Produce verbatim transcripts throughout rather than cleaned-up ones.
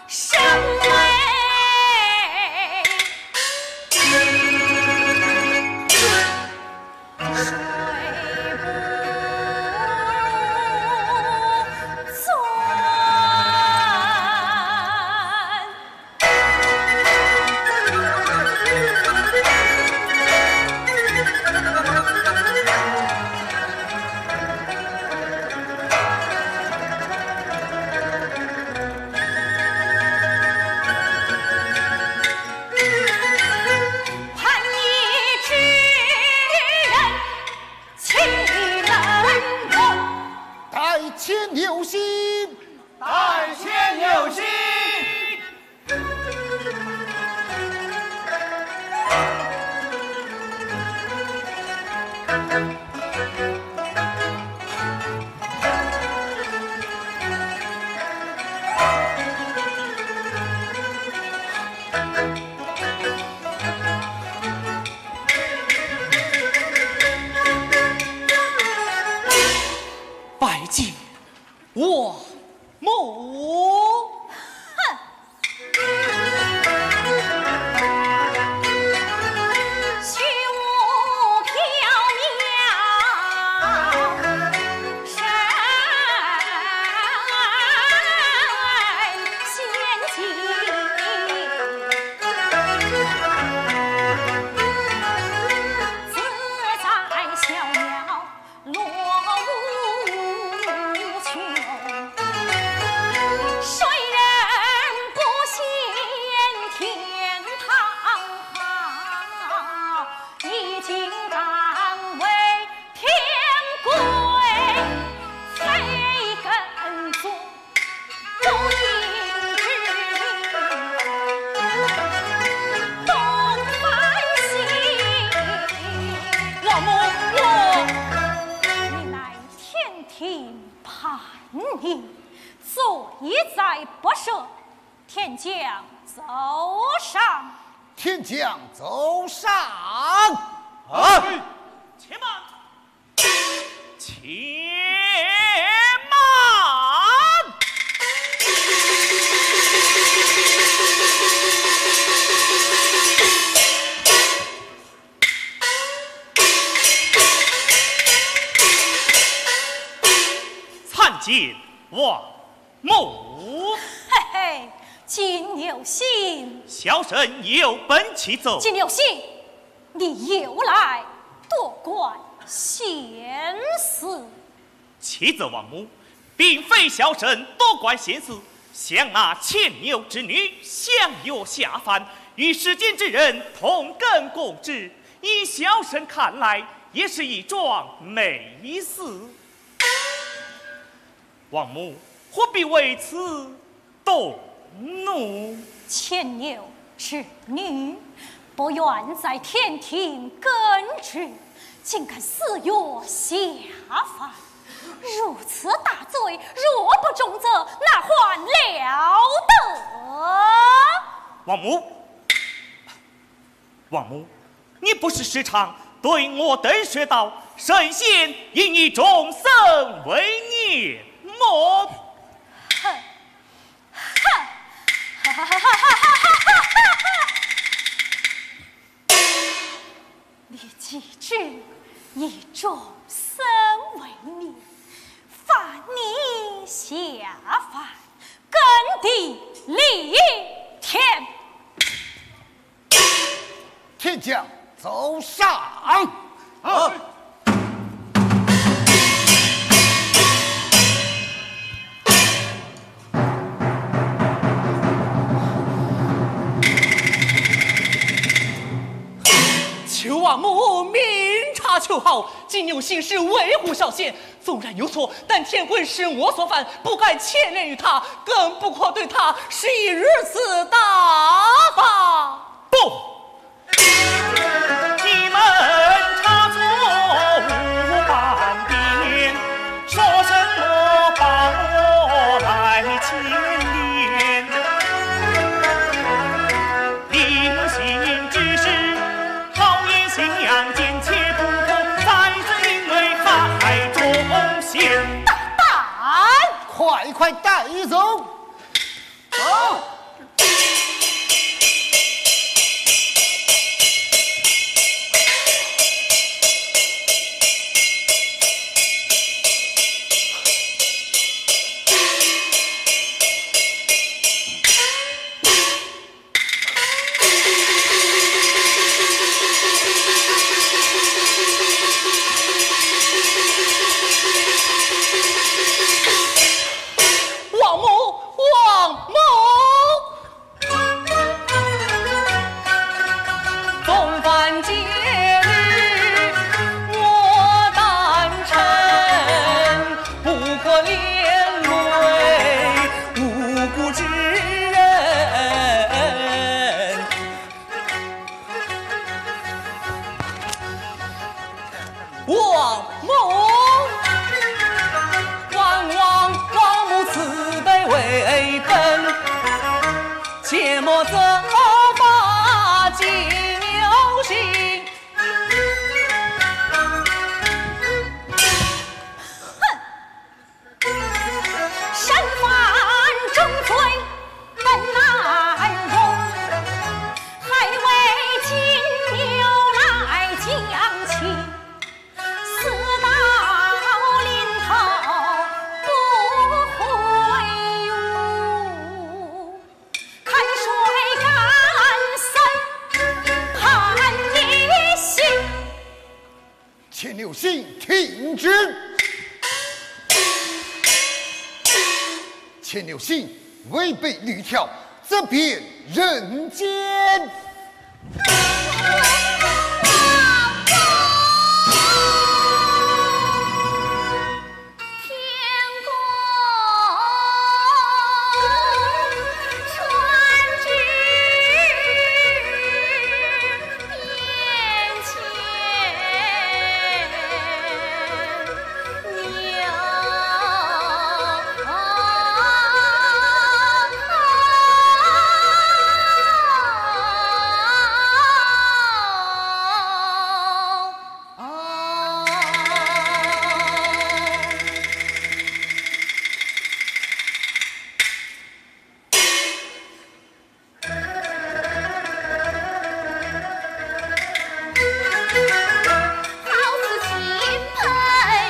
相会。拜见王母。哼！王母，我……你乃天庭判官，罪在不赦，天将奏上。天将奏上。啊！且慢！ 且慢！参见王母。嘿嘿，金牛星。小生有本启奏。金牛星， 你又来多管闲事。启奏王母，并非小生多管闲事，想那牵牛织女相约下凡，与世间之人同耕共织，依小生看来，也是一桩美事。王母，何必为此 动怒。牵牛织女，不愿在天庭耕织，竟敢私约下凡，如此大罪，若不重责，哪还了得？王母， 王母，你不是时常对我等说道，神仙应以众生为念么？哼，哼，哈哈哈哈哈哈哈哈哈！你岂知以众生为念，犯你下凡，耕地犁田。 天将奏上。啊！求王母明察秋毫，金牛星是为虎小仙， 纵然有错，但天规是我所犯，不该牵连于他，更不可对他施以如此大罚。不！你们差错无半点，说什么把我来牵连？ 临行之时，好言相见，切不可再说，因为害众仙。大胆！快快带走。走。切莫责罚秦留卿。哼！身犯重罪本难容，还为秦留来讲情，死到临头不悔悟。 看谁敢生叛逆心。秦留卿，听旨。秦留卿违背律条，责变人间。 天公传旨，边前留拜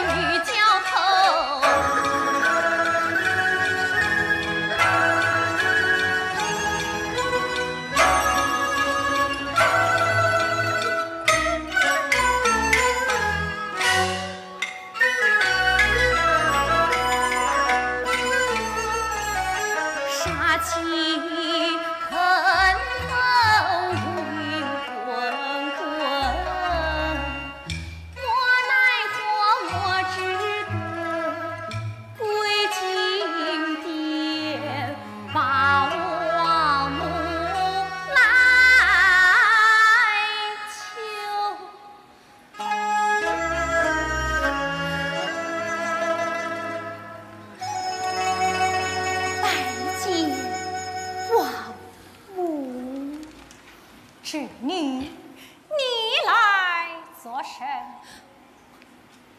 见王母。侄女，你来作甚？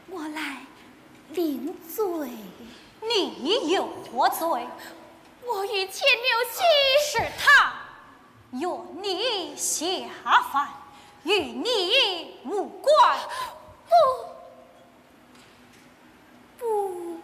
我来领罪。你有何罪？我与钱流喜。是他 与你下凡，与你无关。不，不。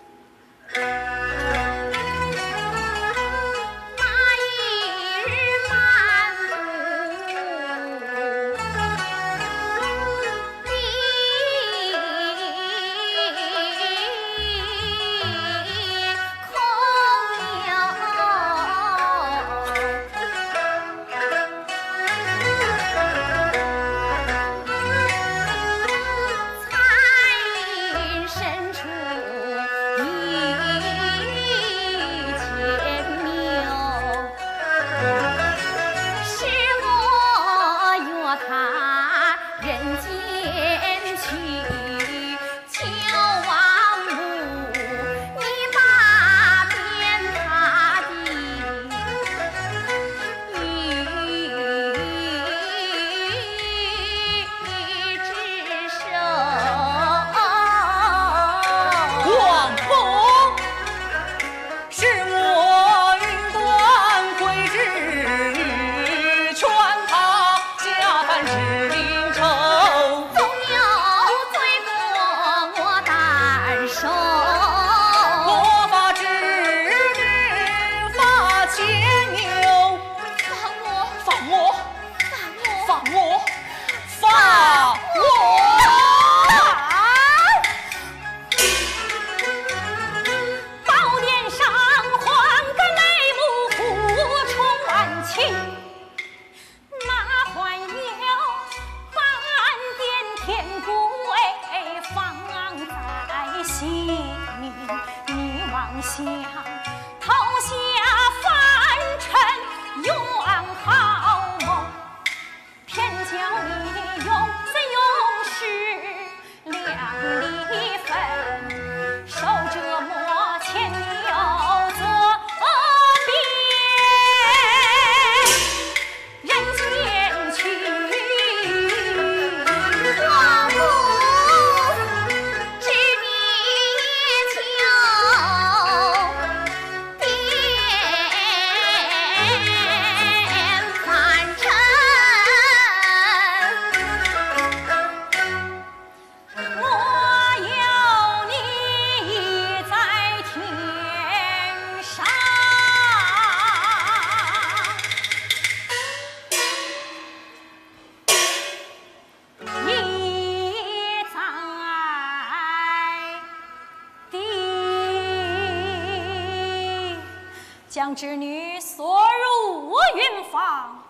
将侄女送入云房，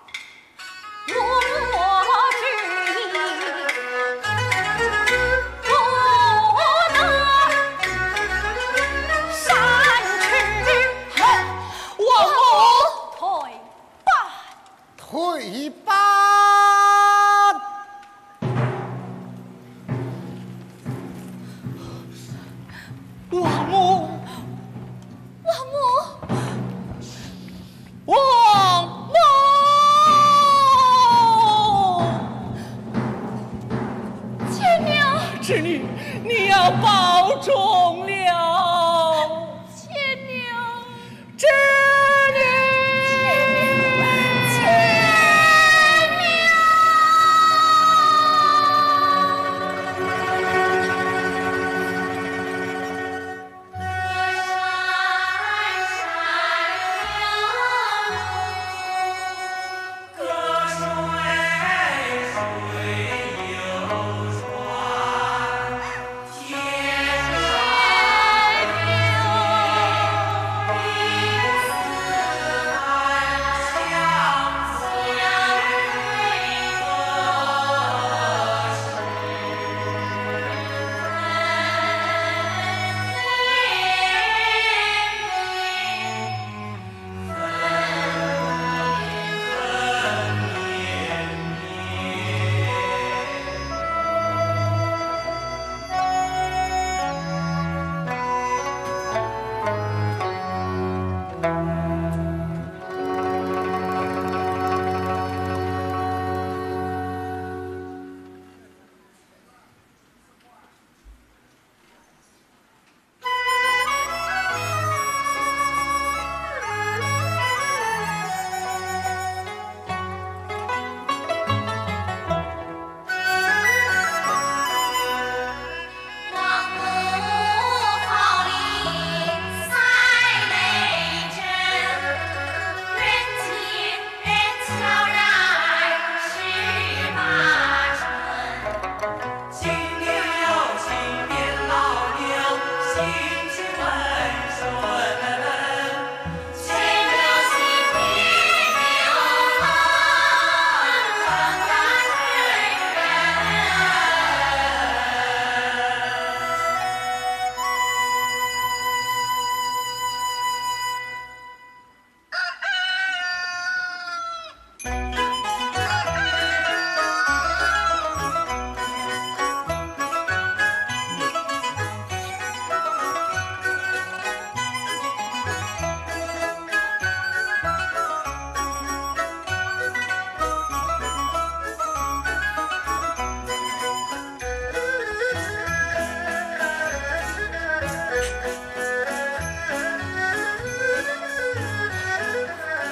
我之意不得擅去。王母，退吧。退吧。王母，王母，王母！见娘。侄女，你要保重了。见娘。 这里。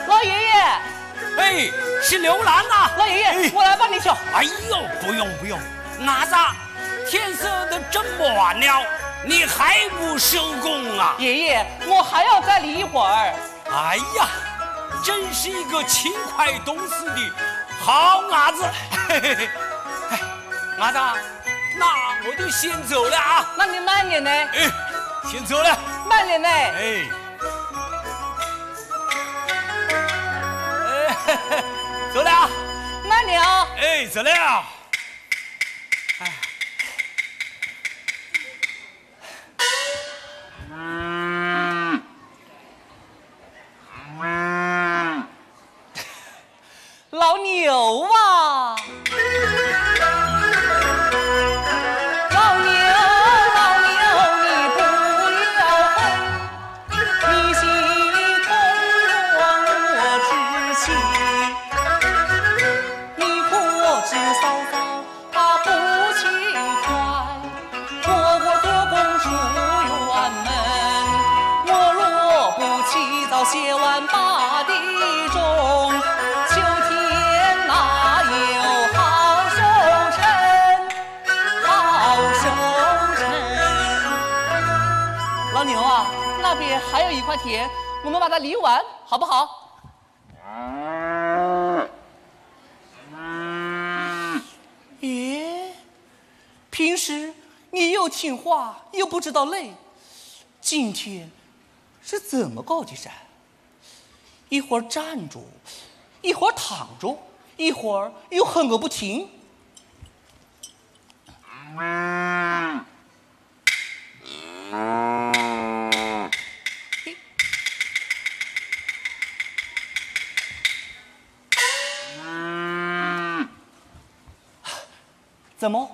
老爷爷，哎，是刘郎啊！老爷爷，哎，我来帮你叫。哎呦，不用不用，伢子，天色都这么晚了，你还不收工啊？爷爷，我还要再理一会儿。哎呀，真是一个勤快懂事的好伢子。嘿嘿嘿，哎，伢子，那我就先走了啊。那你慢点呢。哎，先走了。慢点呢。哎。哎，走了啊。慢点啊。哎，走了啊。哎。 老牛啊，老牛，老牛，你不要哼，你心痛我知情，你可知嫂嫂她不喜欢。 我，我做工出远门，我若不起早写完八点钟，秋天哪有好收成，好收成。老牛啊，那边还有一块田，我们把它犁完，好不好？ 咦，平时你又听话又不知道累，今天是怎么搞的噻？一会儿站着，一会儿躺着，一会儿又哼个不停。怎么？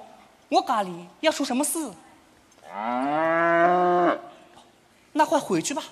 我家里要出什么事？那快回去吧。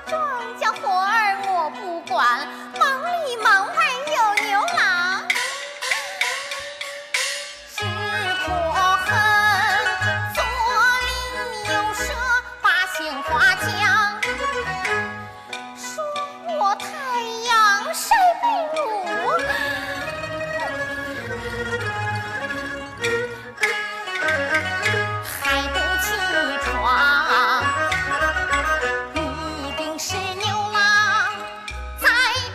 庄稼活儿我不管，忙里忙外有牛郎。 是可恨左邻右舍把鲜花抢，说我太阳晒被奴，还不起床，一定是牛郎在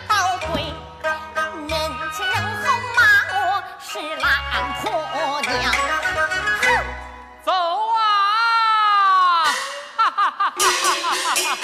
捣鬼。 人前人后骂我是懒婆娘。哼！走啊！哈哈哈哈哈哈！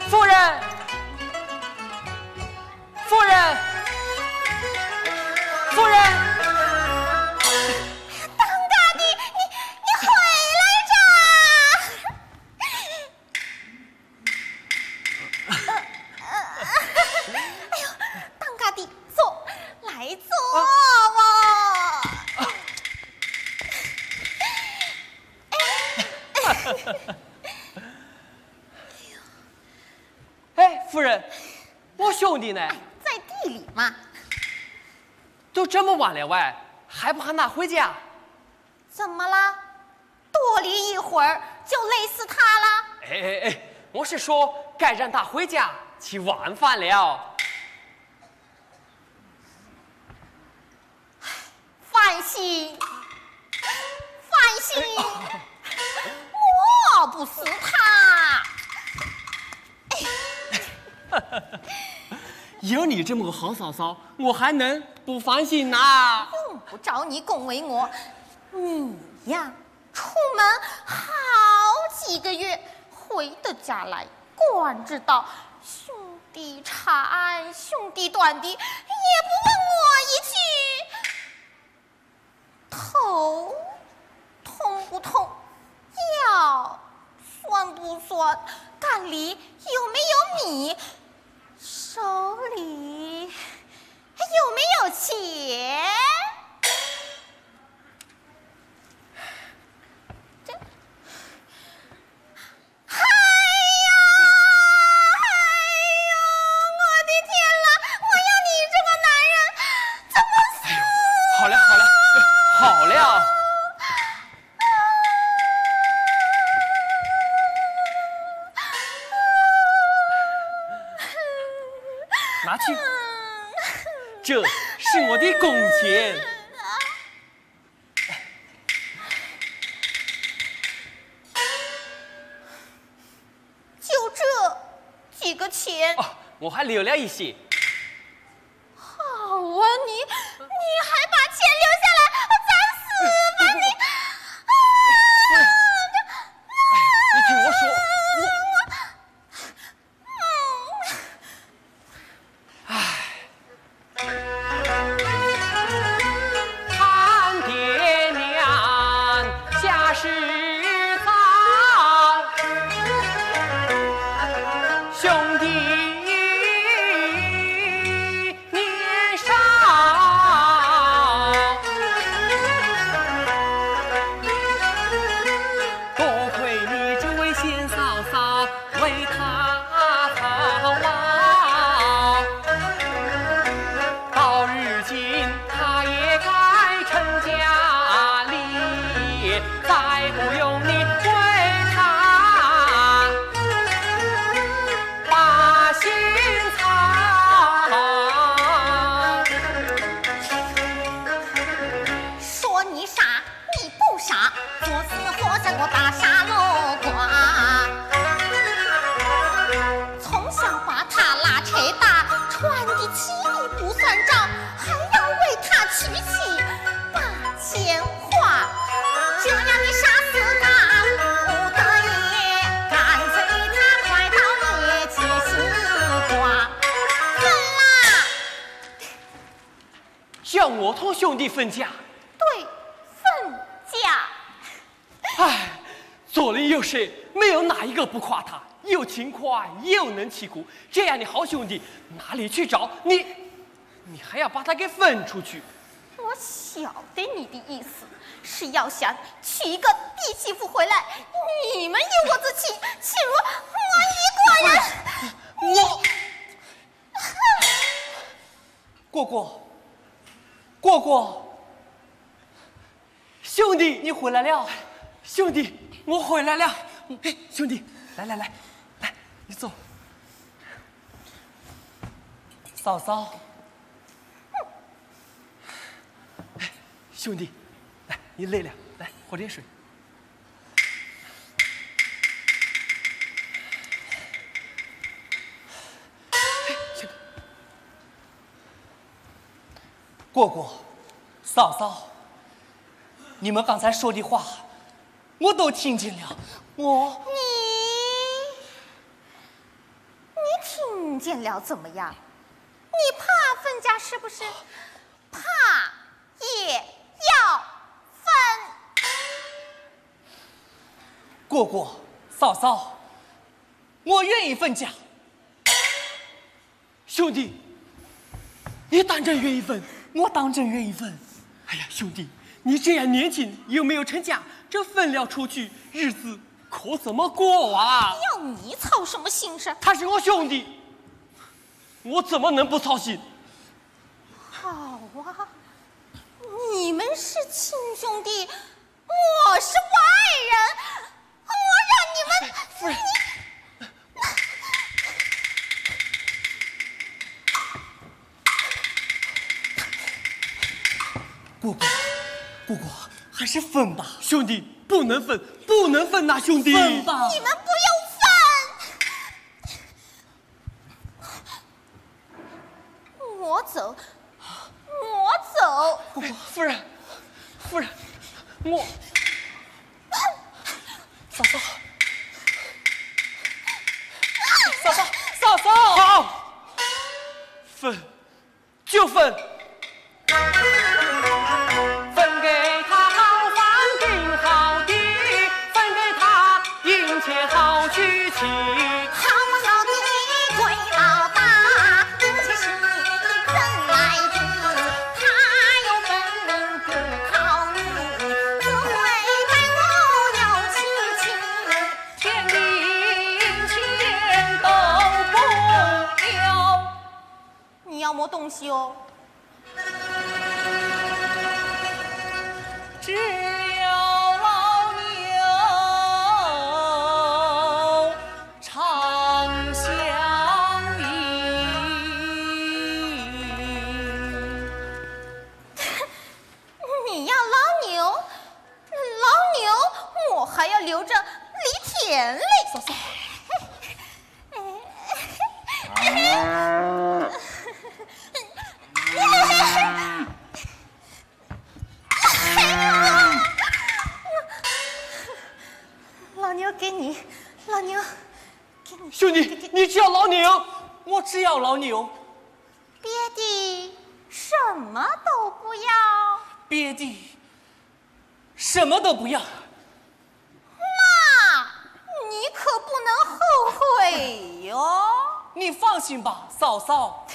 夫人，夫人，夫人。当家的，你，你回来着！ 哎呦，当家的，坐，来坐吧。哎，夫人，我兄弟呢？哎，在地里嘛。都这么晚了喂，还不喊他回家？ 怎么了？多立一会儿就累死他了？哎哎哎，我是说该让他回家去晚饭了。烦心，烦心，我不是他。 有你这么个好嫂嫂，我还能不烦心呐？用不着你恭维我，你呀，出门好几个月，回的家来，管知道兄弟长兄弟短的，也不问我一句。 头痛不痛？腰酸不酸？碗里有没有米？手里有没有钱？这 哎呀，哎呦，我的天啦！我要你这个男人怎么死？哎呦，好了，好了，好了。拿去，这是我的工钱。 就钱。哦，我还留了一些。好啊，你，你还把钱留下来，我打死吧你！啊！你听我说，我……说你傻，你不傻，作死和尚我大傻了瓜。从小把他拉扯大，穿的起你不算账，还要为他娶妻八千花。只要你杀死他，不得已赶走他，快到你七西瓜。分啦！叫我同兄弟分家？对，分家。唉，左邻右舍没有哪一个不夸他，又勤快又能吃苦，这样的好兄弟哪里去找？你，你还要把他给分出去？我晓得你的意思，是要想娶一个地媳妇回来，你们有我自己，岂容我一个人？我，果果，果果，兄弟，你回来了。兄弟，我回来了。哎，兄弟，来来来，来，你坐。嫂嫂，哎，兄弟，来，你累了，来，喝点水。哎，兄弟。 果果，嫂嫂，你们刚才说的话，我都听见了。我……你……你听见了怎么样？你怕分家是不是？怕也要分。果果，嫂嫂，我愿意分家。 兄弟，你当真愿意分？我当真愿意分。哎呀，兄弟，你这样年轻又没有成家，这分了出去，日子可怎么过啊？要你操什么心事？他是我兄弟，我怎么能不操心？好啊，你们是亲兄弟，我是外人，我让你们……夫人，果果，果果，还是分吧。兄弟，不能分，不能分呐，兄弟。分吧。你们不用分。 我走，我走。夫人，夫人，我……嫂嫂，嫂嫂，嫂嫂，好，分，就分。 你要么动手。 你要老牛？老牛我还要留着犁田嘞。嫂嫂，哎，兄弟，你只要老牛。我只要老牛。别的什么都不要？别的什么都不要。那你可不能后悔哟。你放心吧，嫂嫂。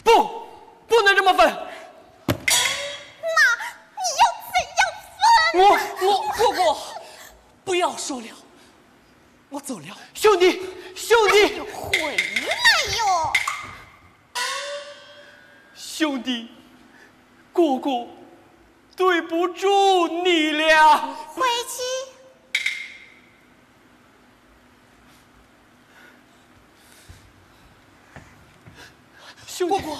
不，不能这么分。那你要怎样分？我，我，哥哥，不要说了，我走了。兄弟，兄弟，回来哟。兄弟，哥哥，对不住你了。回去。兄弟。哥哥。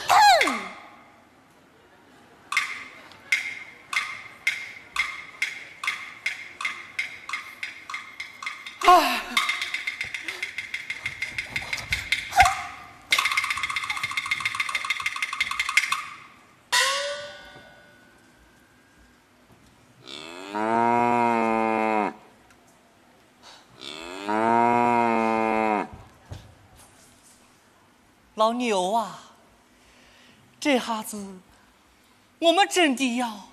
老牛啊，这下子我们真的要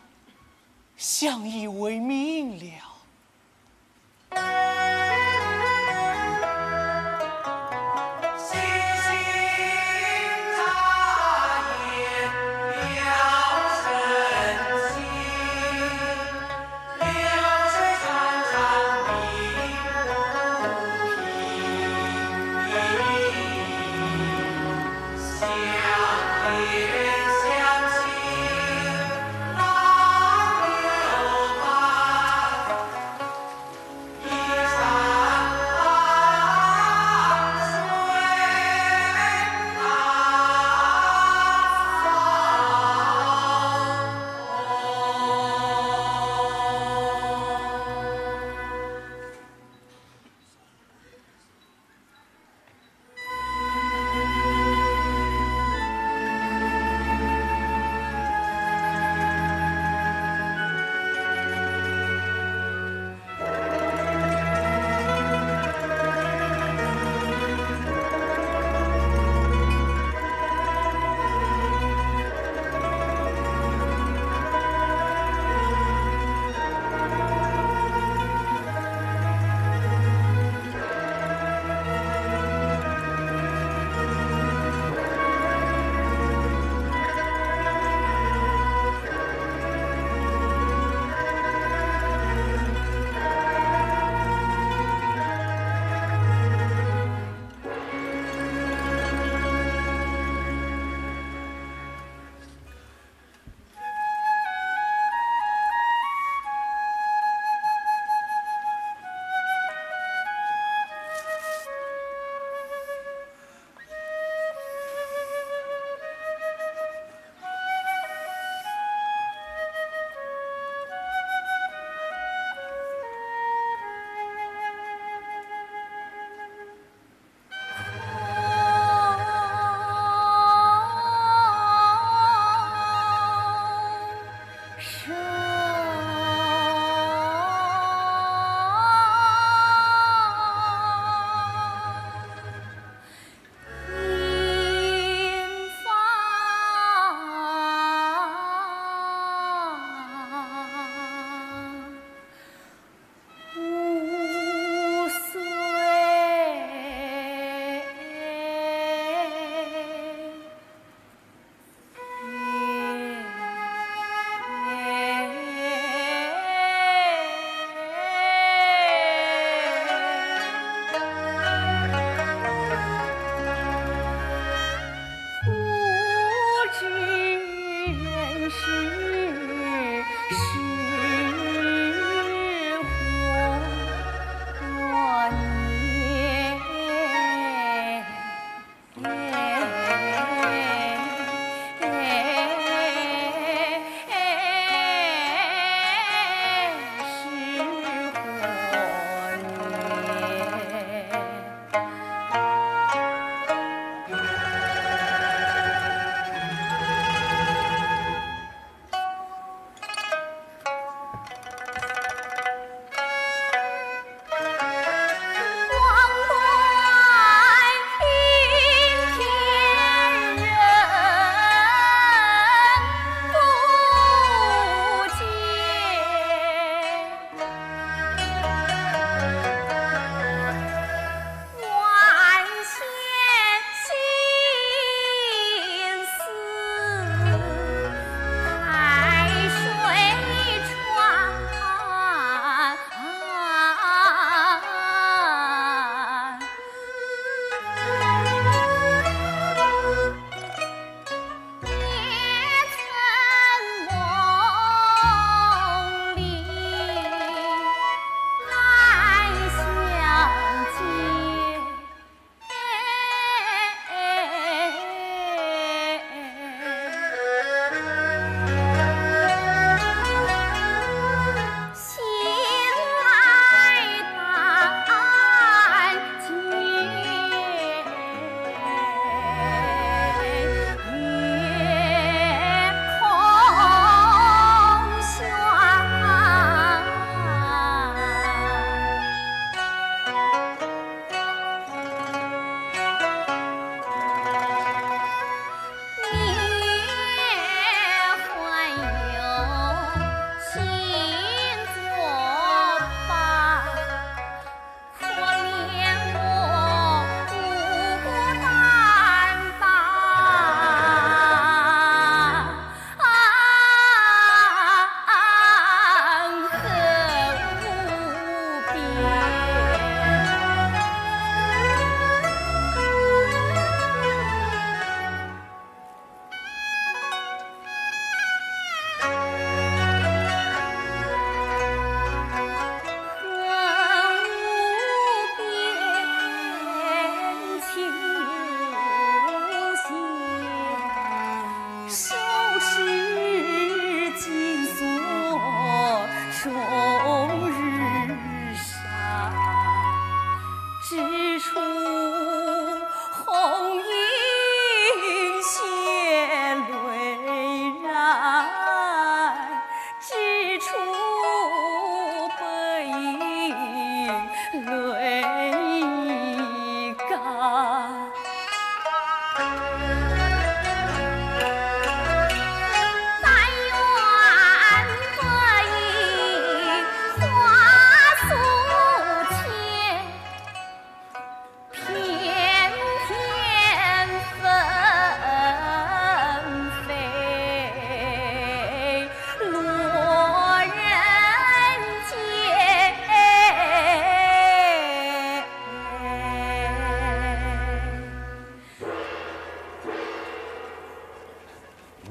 相依为命了。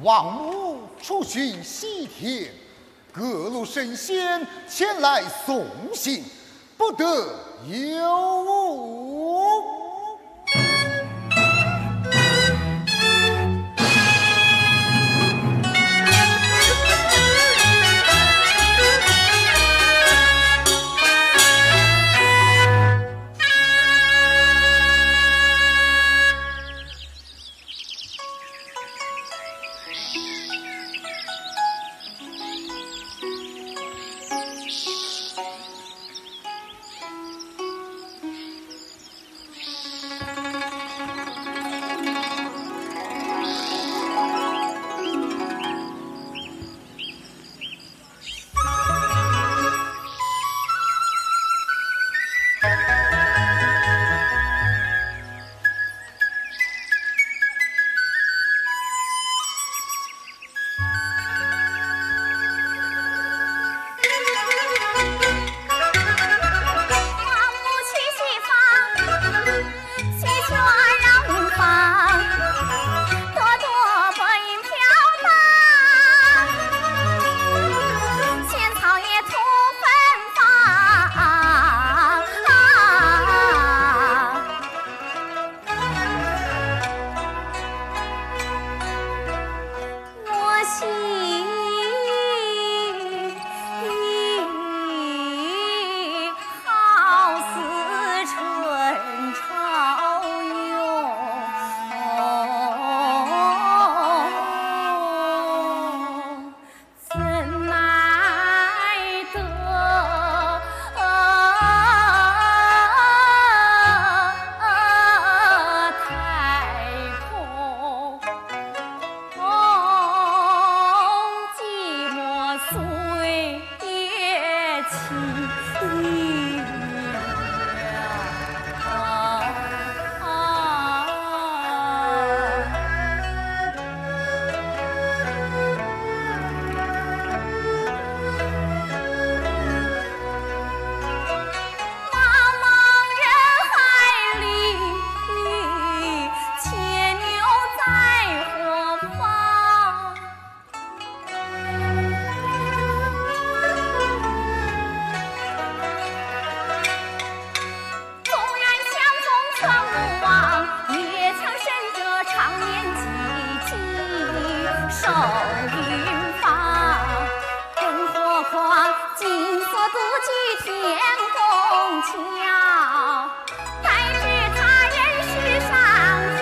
王母出巡西天，各路神仙前来送行，不得有误。 茫茫人海里，牵牛在何方？纵然相逢双目望，也曾生得长眠寂寂守云芳。更何况 金锁独具天工巧，待至他人世上，我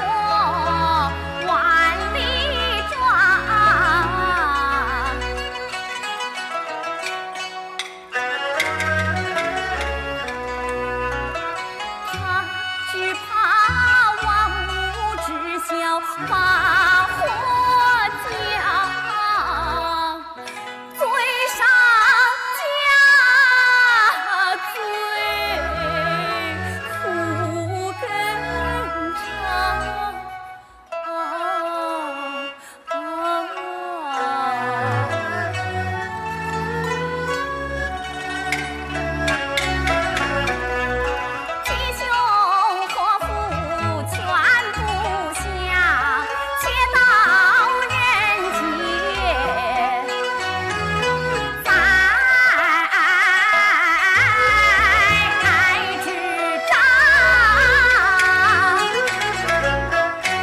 万里妆。他只怕王母知晓，把火浇。 罪上加罪，苦更长。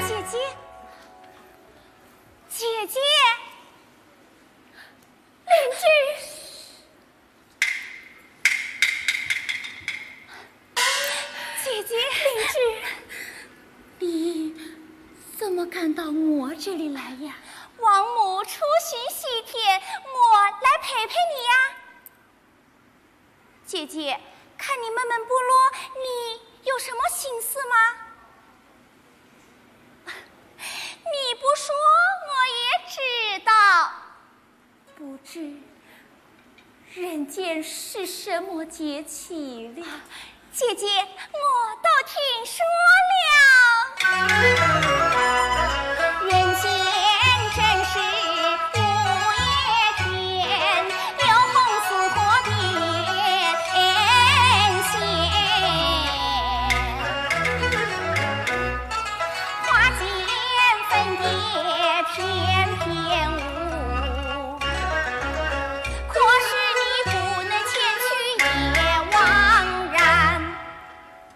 姐姐，姐姐，灵芝。 姐姐，灵芝，你怎么敢到我这里来呀？王母出巡西天，我来陪陪你呀。姐姐，看你闷闷不乐，你有什么心事吗？你不说，我也知道。不知人间是什么节气了。姐姐，我倒听说了。人间正是五月天，有红似火的天仙。 花间粉蝶翩翩舞，可是你不能前去也枉然。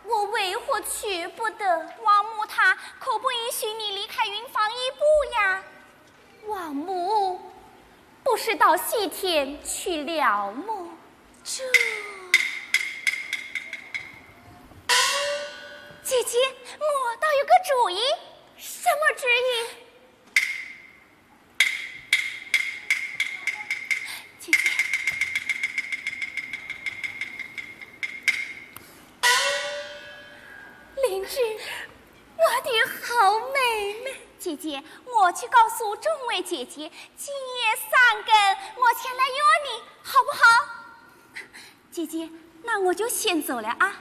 我为何去不得？王母她可不允许你离开云房一步呀。 王母不是到西天去了么？这……姐姐，我倒有个主意。什么主意？姐姐，灵芝， 我的好妹妹。姐姐，我去告诉众位姐姐，今夜三更我前来约你，好不好？姐姐，那我就先走了啊。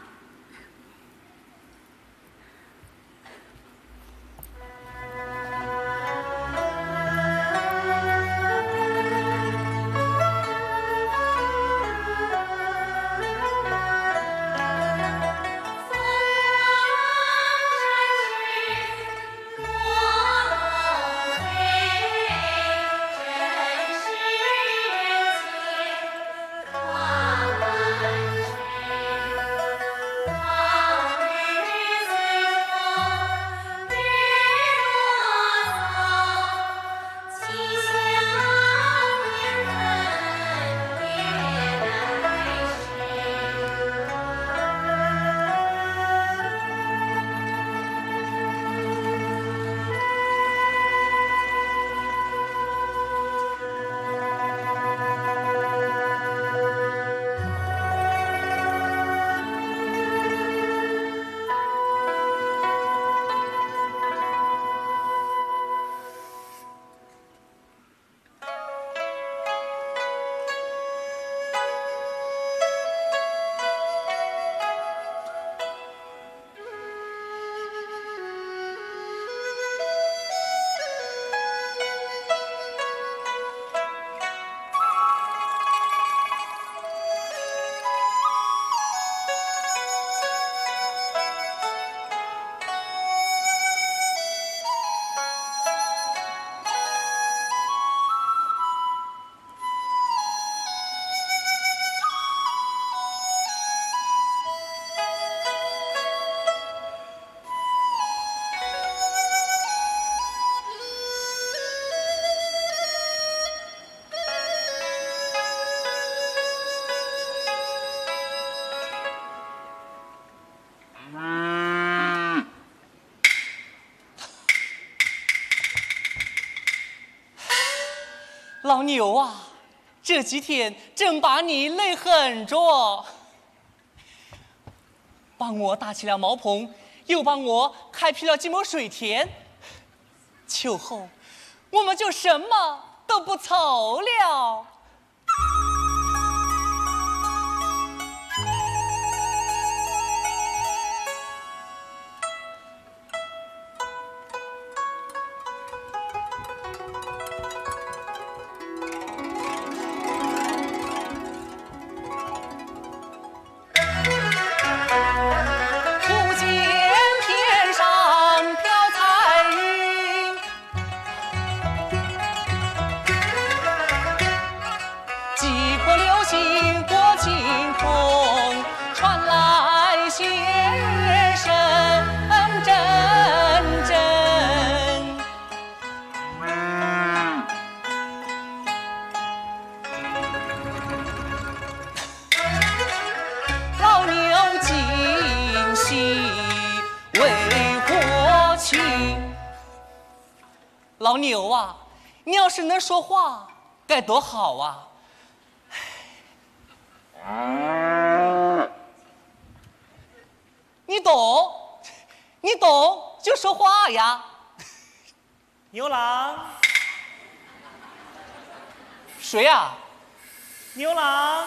老牛啊，这几天真把你累狠着，帮我搭起了茅棚，又帮我开辟了几亩水田，秋后我们就什么都不愁了。 忽见天上飘彩云，几颗流星过青空，传来仙声阵阵。 老牛今夕为何情？老牛啊，你要是能说话，该多好啊！懂，你懂就说话呀。牛郎，谁呀？牛郎。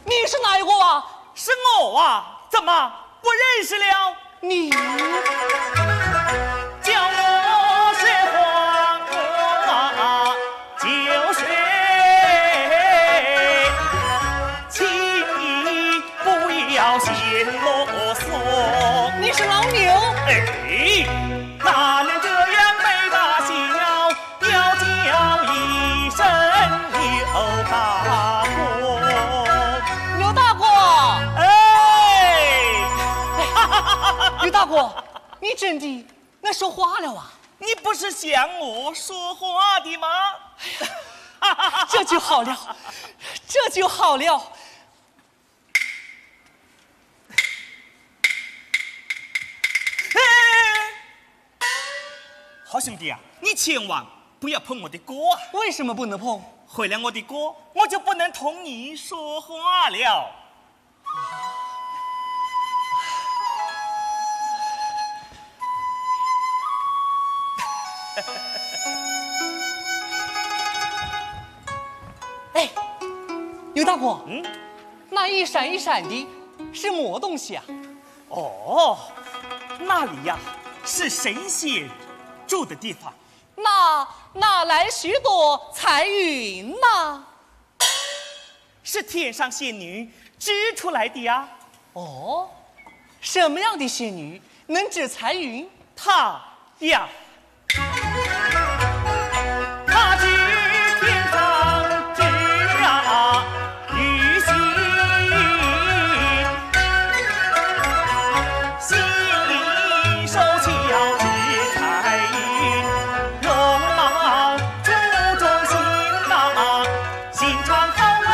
你是哪一个啊？是我啊，怎么不认识了？你叫我说话就说，请你不要嫌啰嗦。你是老牛？哎，哪能这样没大小？ 要叫一声牛大哥。牛大哥！哎！牛大哥，你真的能说话了啊？你不是想我说话的吗？这就好了，这就好了。 哎，好兄弟啊，你千万不要碰我的锅啊！为什么不能碰？毁了我的锅，我就不能同你说话了。哎，牛大哥，嗯？那一闪一闪的是么东西啊？ 哦，那里呀，是神仙住的地方。那哪来许多彩云呐？是天上仙女织出来的呀。哦，什么样的仙女能织彩云？她呀， 她知天上之啊，雨细，细手巧枝裁，容貌出众心啊，心肠好哎。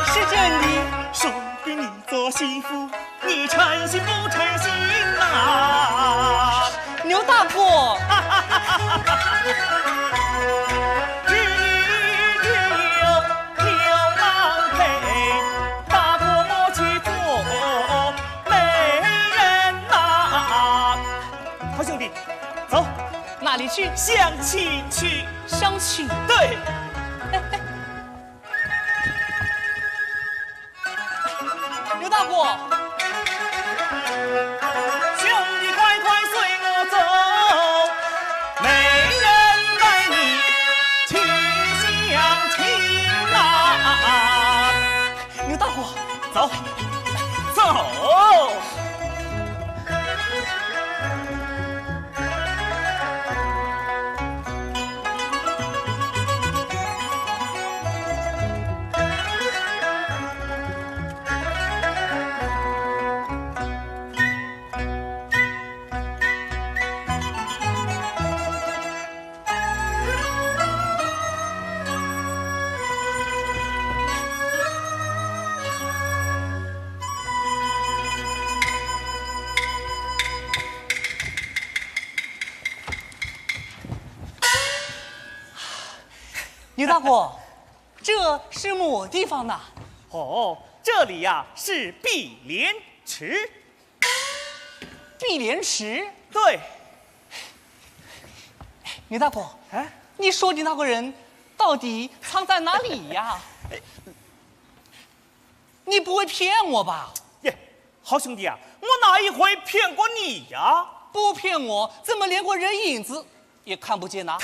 是真的。说给你做媳妇， 你称心不称心呐？牛大哥。只有牛郎配，大哥莫去做媒人呐。好兄弟，走。哪里去？相亲去。相亲？对。 牛大哥。兄弟，快快随我走，媒人带你去相亲啊！牛大哥，走，走。 牛大哥，这是么地方呢？哦，这里呀，是碧莲池。 碧莲池？对。牛大哥，哎？你说的那个人到底藏在哪里呀？你不会骗我吧？耶，好兄弟啊，我哪一回骗过你呀？不骗我，怎么连个人影子也看不见呢？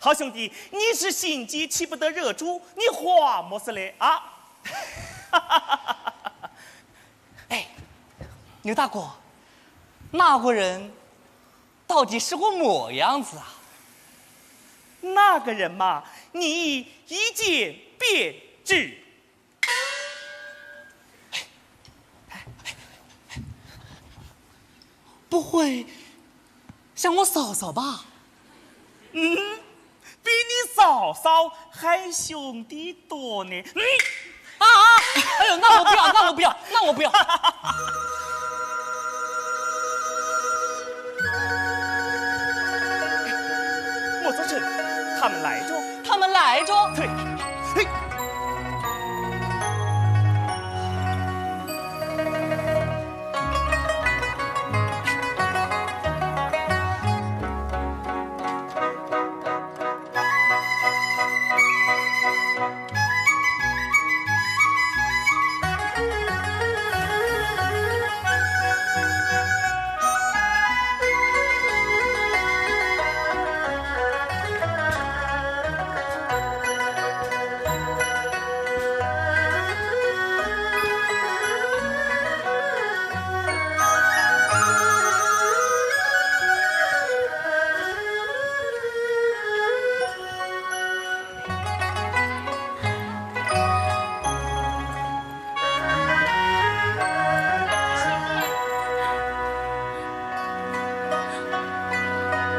好兄弟，你是心急气不得热猪，你慌么事嘞啊？ 哎，牛大哥，那个人到底是个么样子啊？那个人嘛，你一见便知。不会像我嫂嫂吧？嗯，比你嫂嫂还凶得多呢。嗯。啊！不要。莫走神，他们来着。他们来着。对，嘿。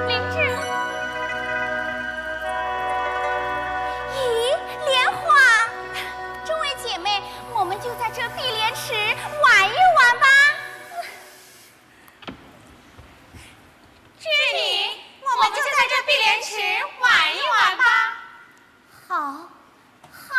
灵芝。咦，莲花，众位姐妹，我们就在这碧莲池玩一玩吧。志玲，我们就在这碧莲池玩一玩吧。好，好。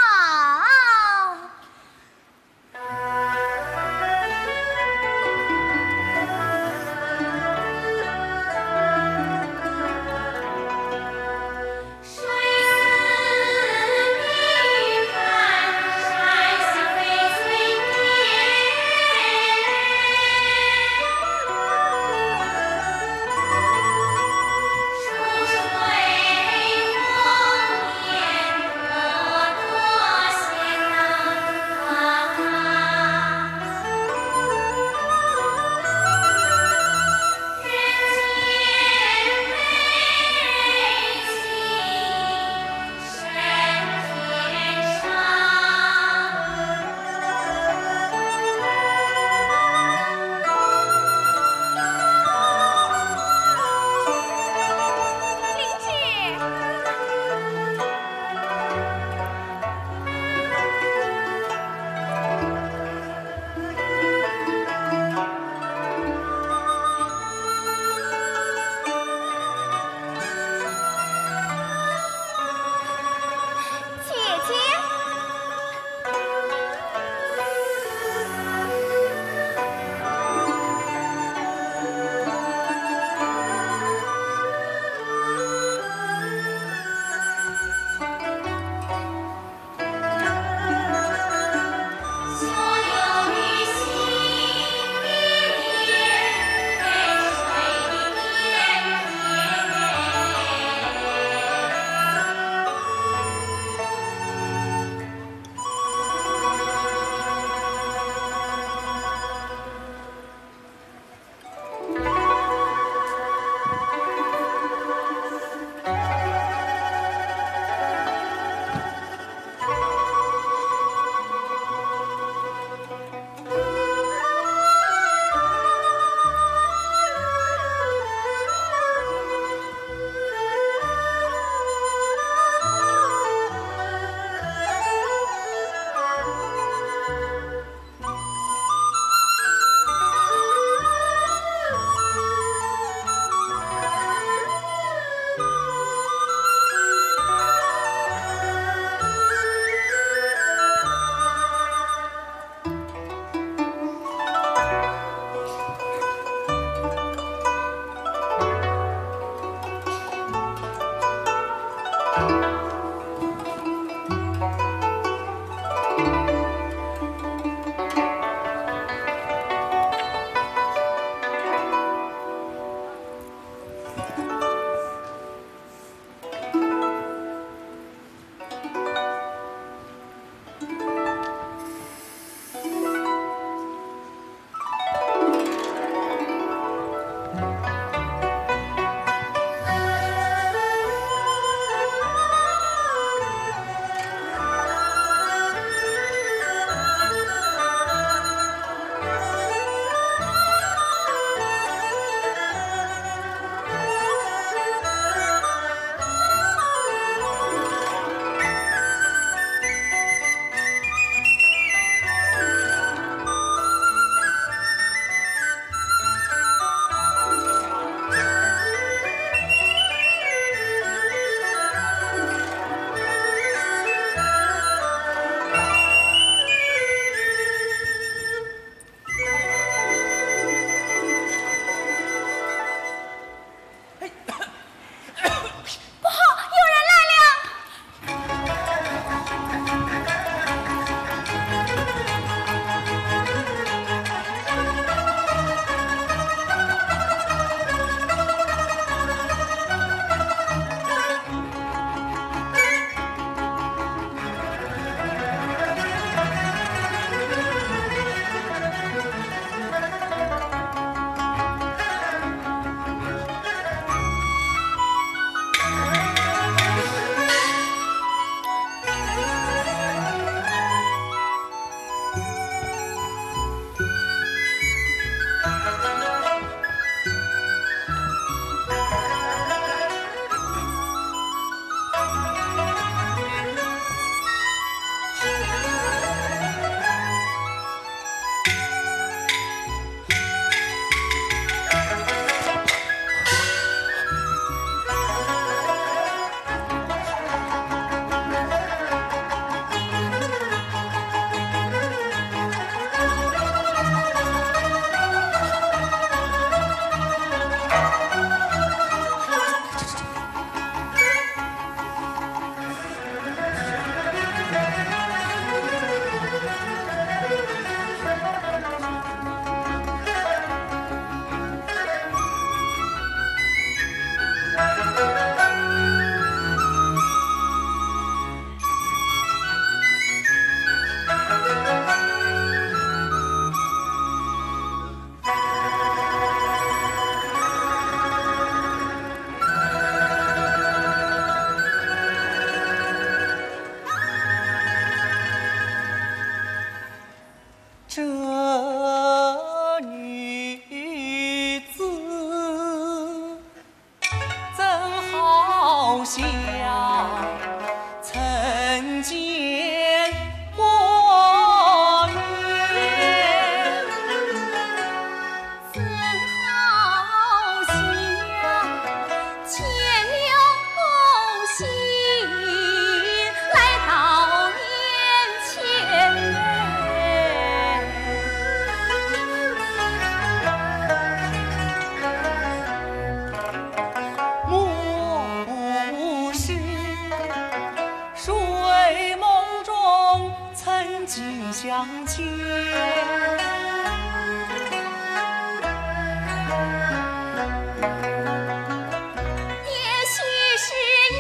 也许是一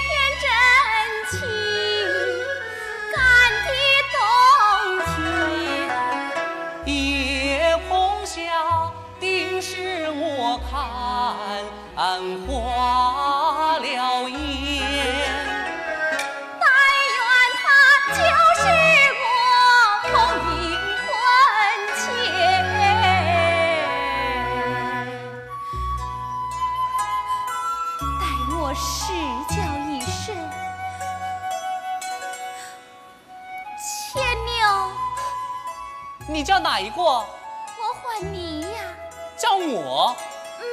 片真情感的冬天，夜空下定是我看 花了眼。但愿它就是我梦萦魂牵。待我试叫一声，牵牛。你叫哪一个？我唤你呀。叫我？嗯。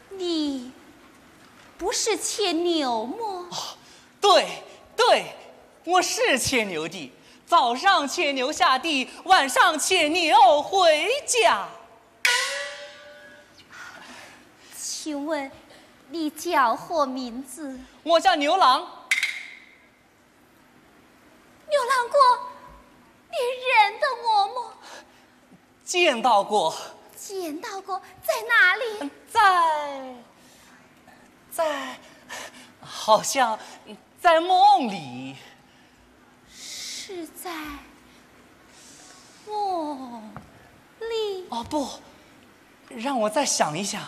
你不是牵牛么？对，对，我是牵牛的，早上牵牛下地，晚上牵牛回家。请问你叫何名字？我叫牛郎。 牛郎哥，你认得我么？见到过。见到过，在哪里？在，在，好像在梦里。是在梦里？哦，不，让我再想一想。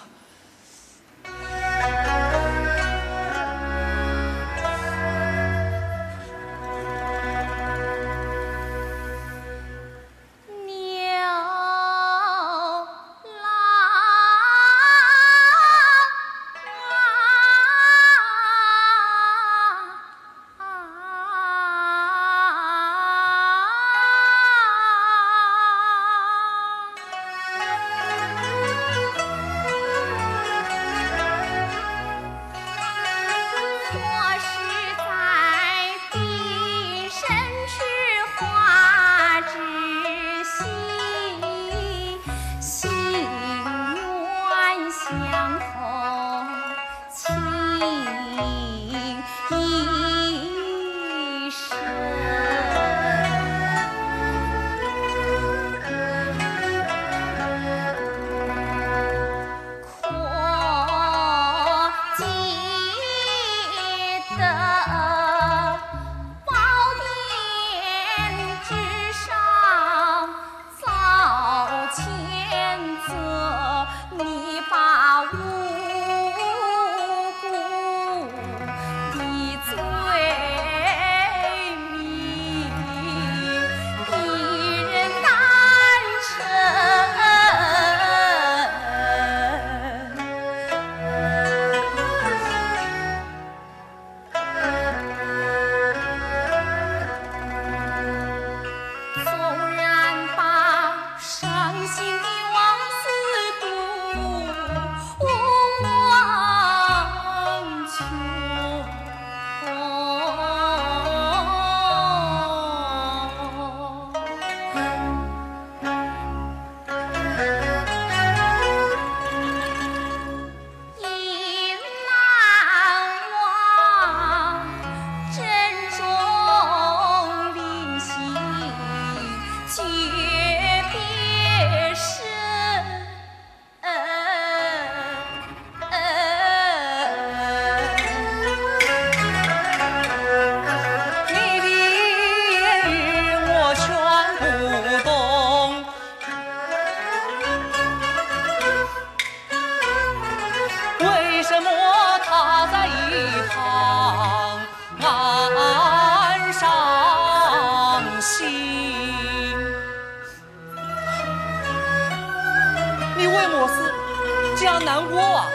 难过啊。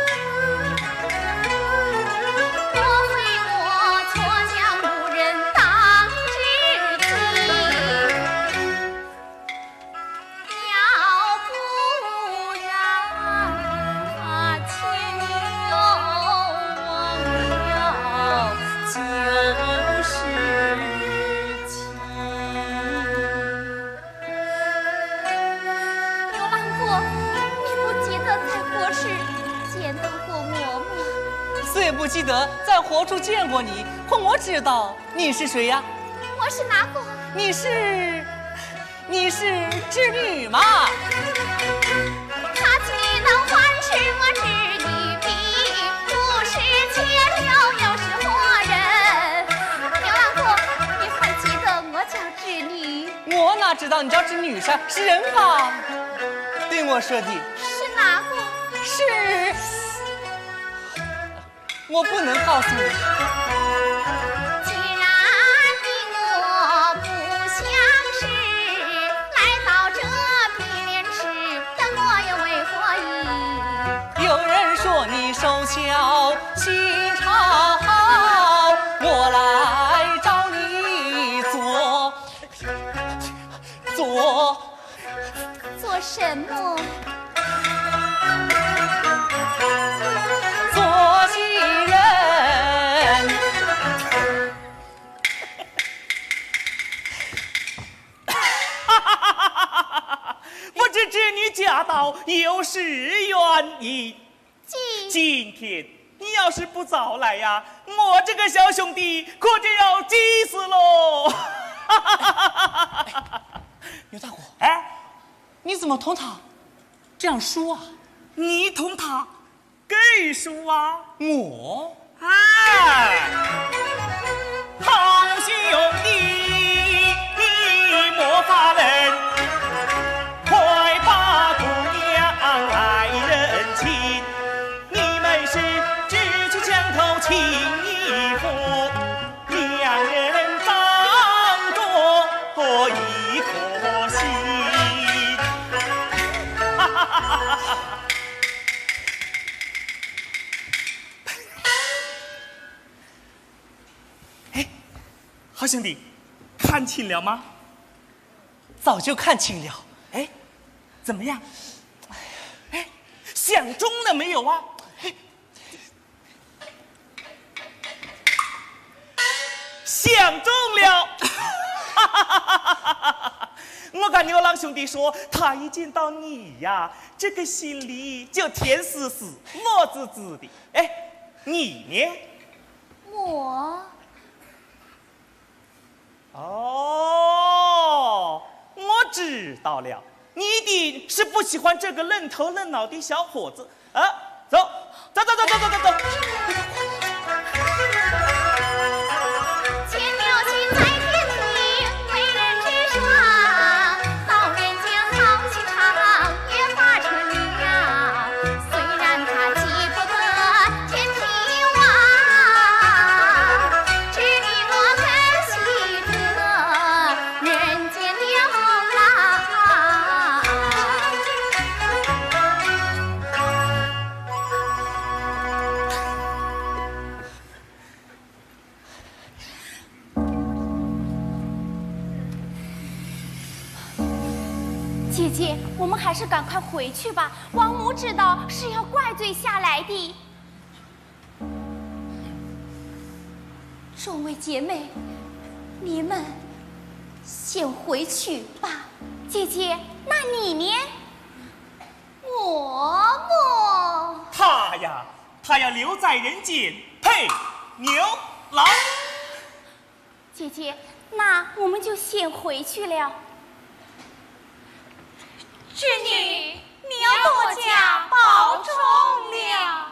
牛郎国，你不记得在何时见到过我吗？虽不记得在何处见过你，可我知道你是谁呀？我是哪个？你是，你是织女嘛。牛郎国，你还记得我叫 织女。我哪知道你叫织女是，是人吧？对我说的。是哪个？是，我不能告诉你。既然你我不相识，来到这碧莲池，等我又为何意？有人说你手巧心巧，我来找你做 做，做什么？做新人。不知织女驾到，有失远迎。 今天你要是不早来呀，我这个小兄弟可就要急死喽！牛大哥，哎，你怎么同他这样说啊？你同他更熟啊？我？哎，好兄弟，你莫发冷，快把姑娘来认亲。 你们是志趣相投情意合，两人当作一颗心。哎，好兄弟，看清了吗？早就看清了。哎，怎么样？哎，想中了没有啊？哎， 想中了！我跟牛郎兄弟说，他一见到你呀，这个心里就甜丝丝、乐滋滋的。哎，你呢？我……哦，我知道了，你一定是不喜欢这个愣头愣脑的小伙子。 啊，走，走，走。姐姐，我们还是赶快回去吧。王母知道是要怪罪下来的。 众位姐妹，你们先回去吧。姐姐，那你呢？我么……他呀，他要留在人间配牛郎。姐姐，那我们就先回去了。织女，你要多加保重了。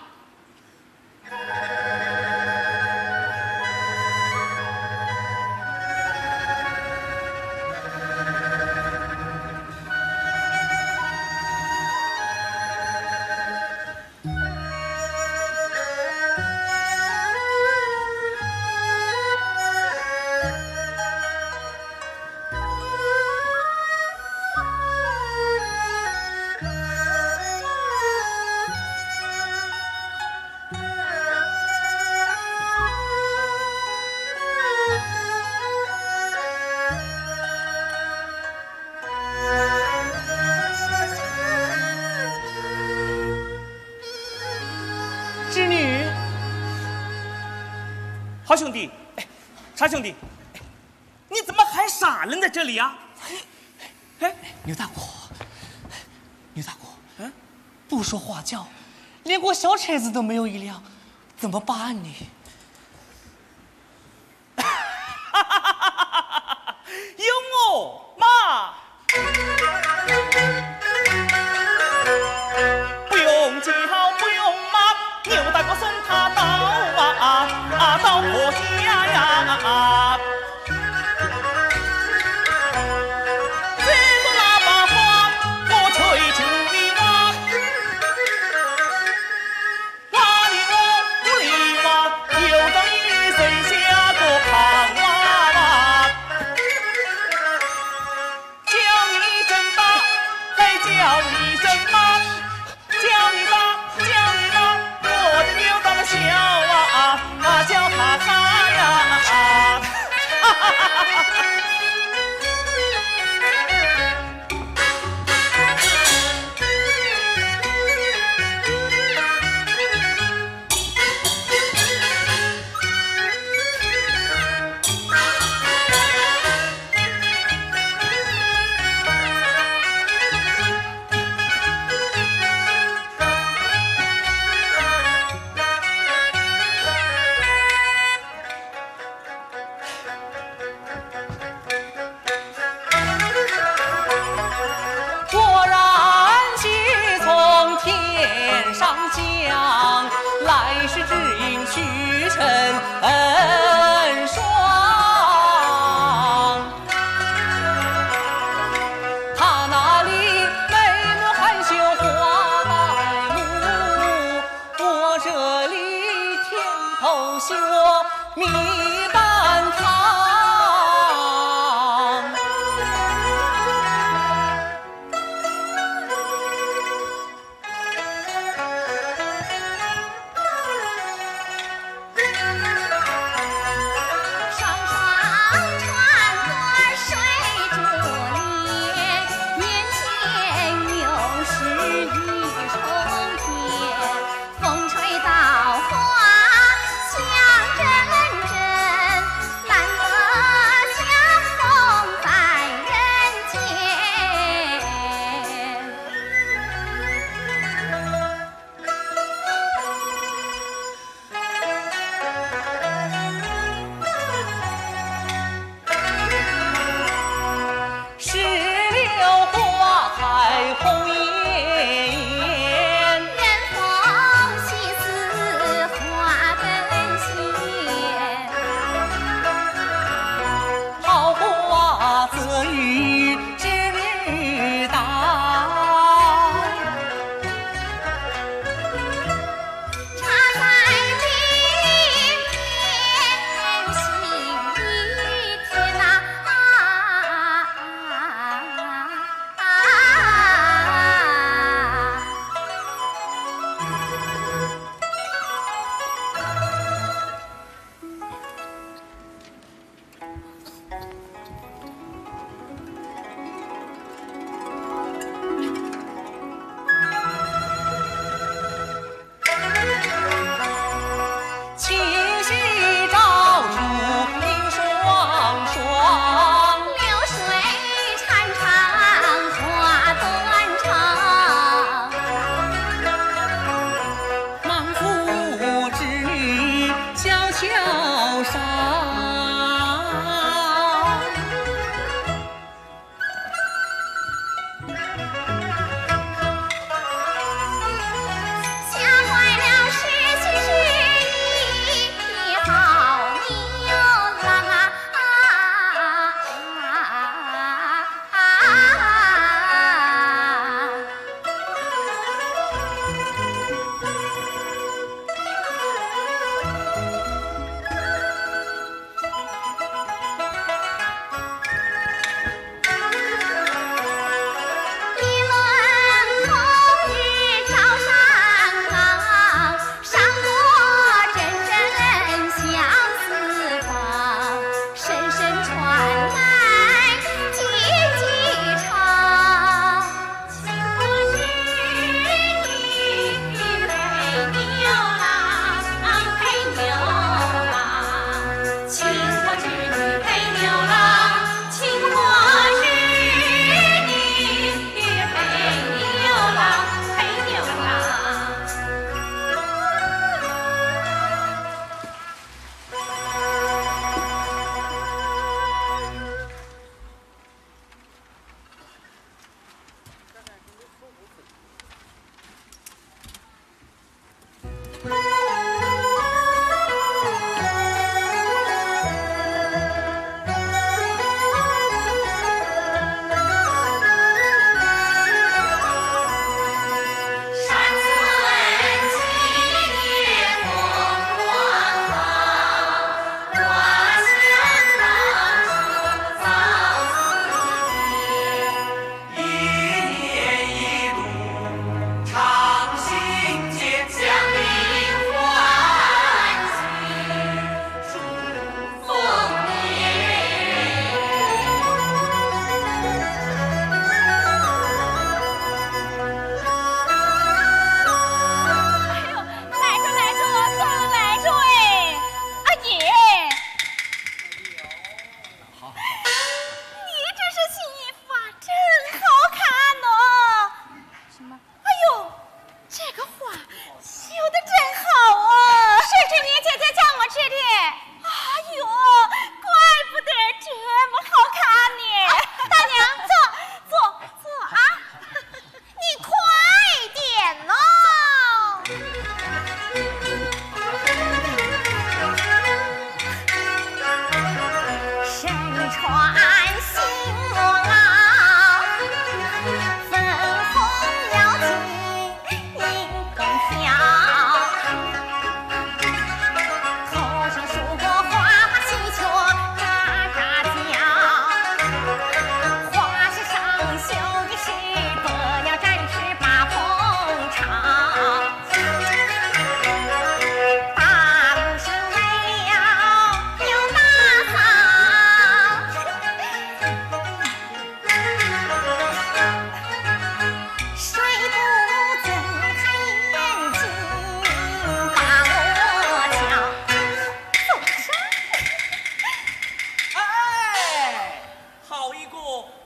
二兄弟，哎，沙兄弟，哎，你怎么还傻愣在这里呀？哎，牛大哥，牛大哥，嗯？不说花轿，连个小车子都没有一辆，怎么办呢？有我嘛！不用轿，不用马，牛大哥送他到啊，啊，到何家呀？这个喇叭花，我吹出的花。 哪里我不理哇，有朝一日生下个胖娃娃。叫你真大，还叫你真大，叫你大，叫你大，我的牛大哥笑啊，啊，笑哈哈呀。果然喜从天上降，来世只因许配成双。他那里眉目含羞花白目， 我这里甜头秀蜜半糖。双双穿过水珠帘，眼前又是一重天。 风吹稻花香阵阵，难得相逢在人间。 石榴花开红艳艳，远方西施花更鲜。桃花自语知女道。 插在里面心一甜呐。七夕照出明双双，流水缠缠花断肠。 满腹之女悄悄上。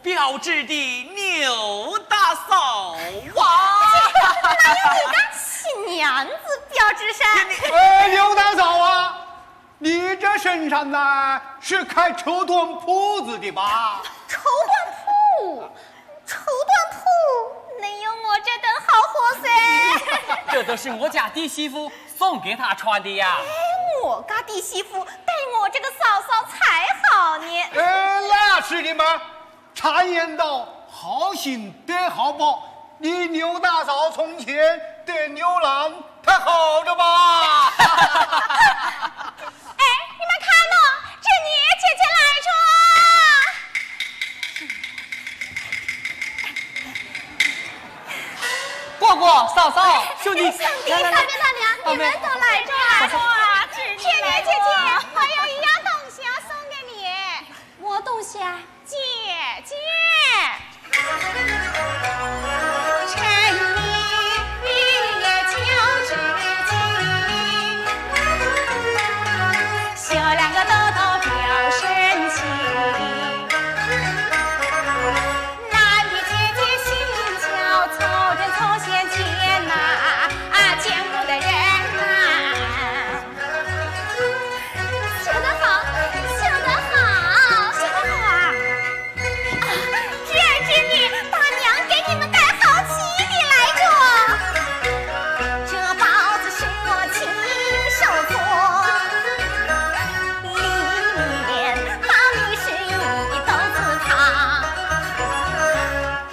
标致的牛大嫂啊！哪有你个新娘子标致噻？哎，牛大嫂啊，你这身上呢是开绸缎铺子的吧？绸缎铺，绸缎铺，能有我这等好货噻？这都是我家弟媳妇送给她穿的呀。哎，我家弟媳妇待我这个嫂嫂才好呢。哎，那是的嘛。 常言道，好心得好报，你牛大嫂从前对牛郎太好了吧？哎，你们看呐，这你姐姐来着。哥哥，嫂嫂，兄弟，来来来，上面上面，你们都来着啊？哇，这你姐姐，我有一样东西要送给你。 我东西啊？姐姐。写得好，写得好，写得好啊！啊，侄儿侄女，大娘给你们盖好期的来着。这包子是我亲手做，里面包的是一豆子糖。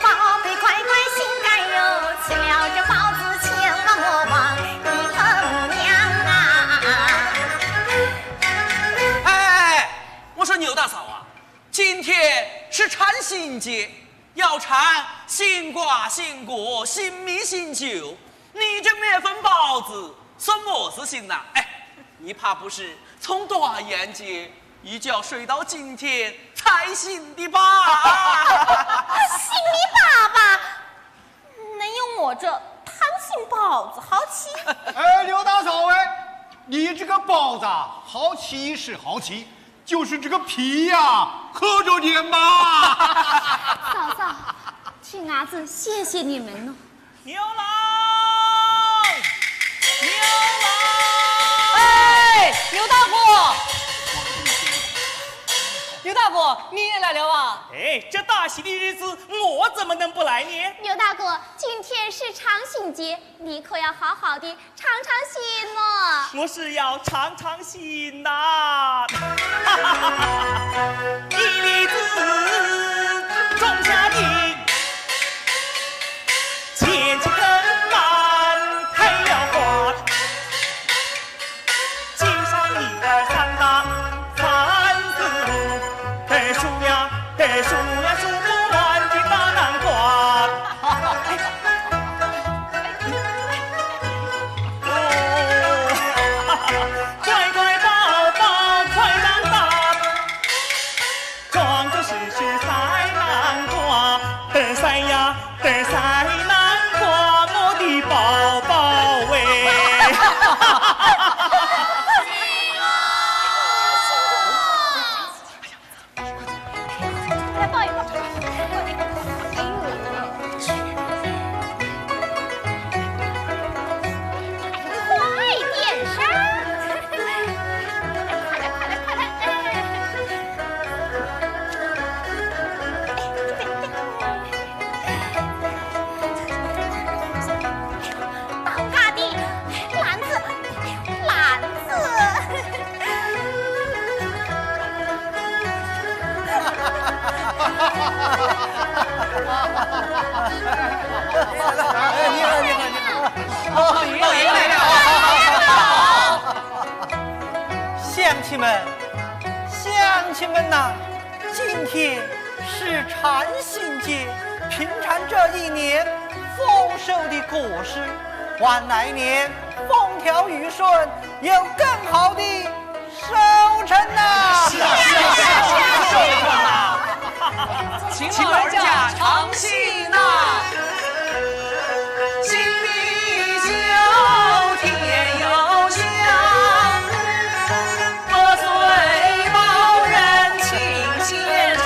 宝贝乖乖心肝哟，吃了这包子千万莫忘你和母娘啊。哎哎哎，我说牛大嫂啊，今天是穿新节，要穿新瓜、新果、新米、新酒，你这面粉包子算么事情呐？哎，你怕不是从大年节一觉睡到今天才醒的吧？醒的爸爸，能有我这贪心包子好气？哎，刘大嫂哎，你这个包子啊，好气是好气，就是这个皮呀，可着点吧。嫂嫂，亲伢子谢谢你们呢。 牛郎，牛郎！哎，牛大哥，牛大哥，你也来了啊？哎，这大喜的日子，我怎么能不来呢？牛大哥，今天是穿新节，你可要好好地穿穿新了。我是要穿穿新呐。一粒子种下的 前去跟班开了花，街上一二三打三四五，等数呀等数呀数不完的大南瓜。哦，乖乖宝宝快长大。 装作是是赛南瓜，嘚儿赛呀，嘚儿赛南瓜，我的宝宝喂。来抱一抱。快点噻！快点，快点，快点！哎。 当家的篮子，篮子。哎，你好，你好，你好。哦，老爷来了。乡亲们，乡亲们呐， 今天是穿新节，平常这一年丰收的果实，望来年风调雨顺，有更好的收成呐！是啊，是啊，是啊，是啊。请老人家尝新呐！新米酒甜又香。 我随老人请先尝。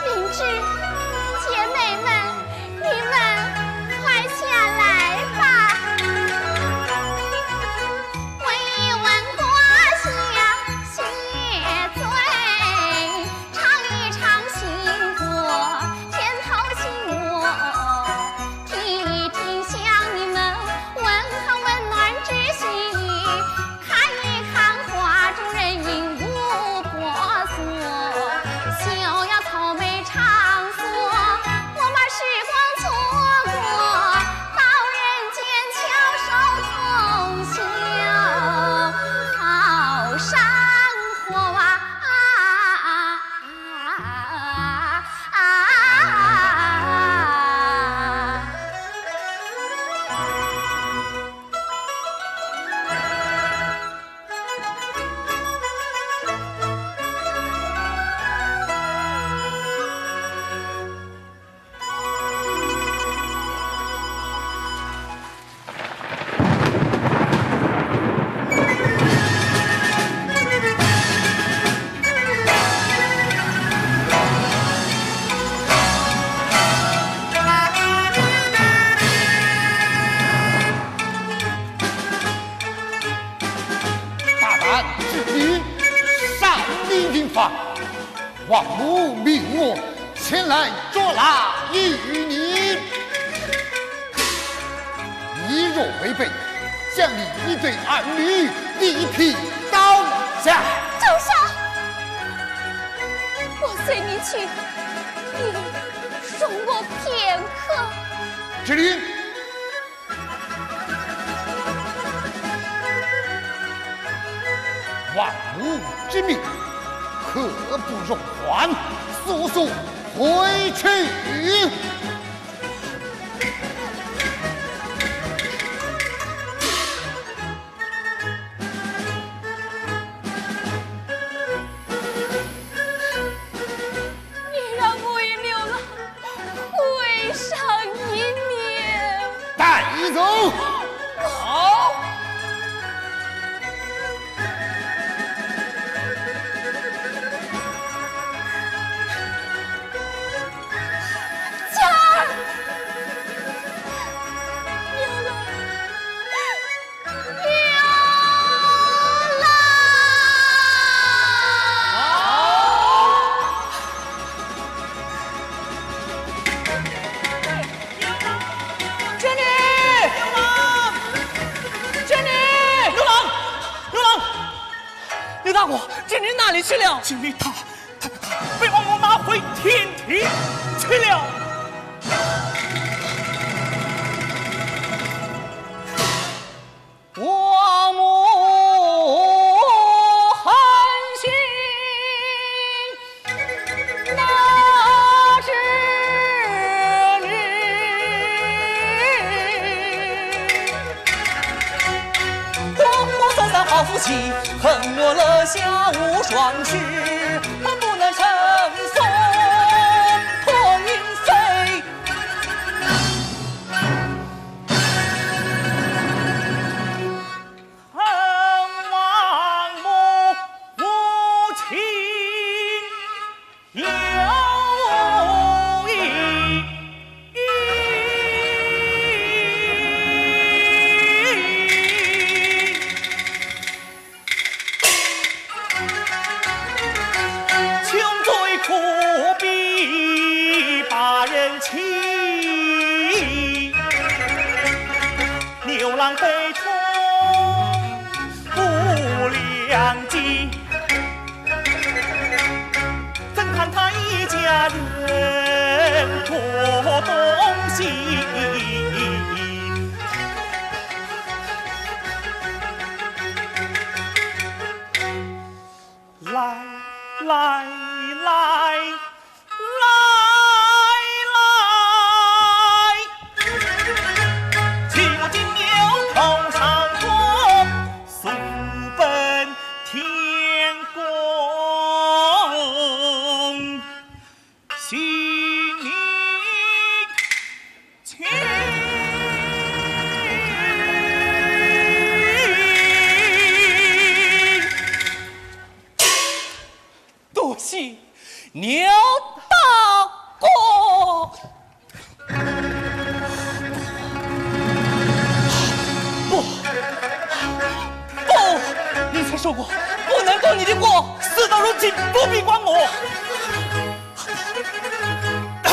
灵芝，姐妹们，你们快下来吧。大胆之女，擅离民房，王母命我前来捉拿于你。你若违背，将你一对儿女一并刀下。周兄，我随你去，你容我片刻。志林， 王母之命，刻不容缓，速速回去。 你让我与刘郎会上一面。带走。好。大王，金陵哪里去了？金陵他，他，他，他被王母拿回天庭去了。王母寒心。 那是你。王母三三好福气，恨我了下无双翅，恨不能乘风破云飞。恨王母无情 有意，穷追苦逼把人欺，牛郎被偷不良计。 怎看他一家人多东西？来，来，来，来，来！ 替我金牛头上坐，送奔天宫，谢你情。 多谢牛大哥。不，不，你曾说过，不能动你的国。事到如今，不必管我。哎。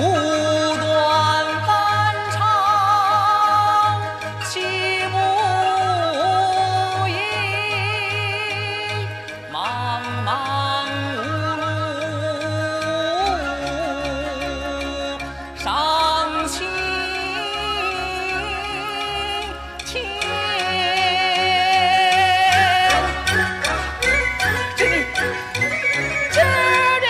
断肝肠岂不已？茫茫无路上青天。这里，这里。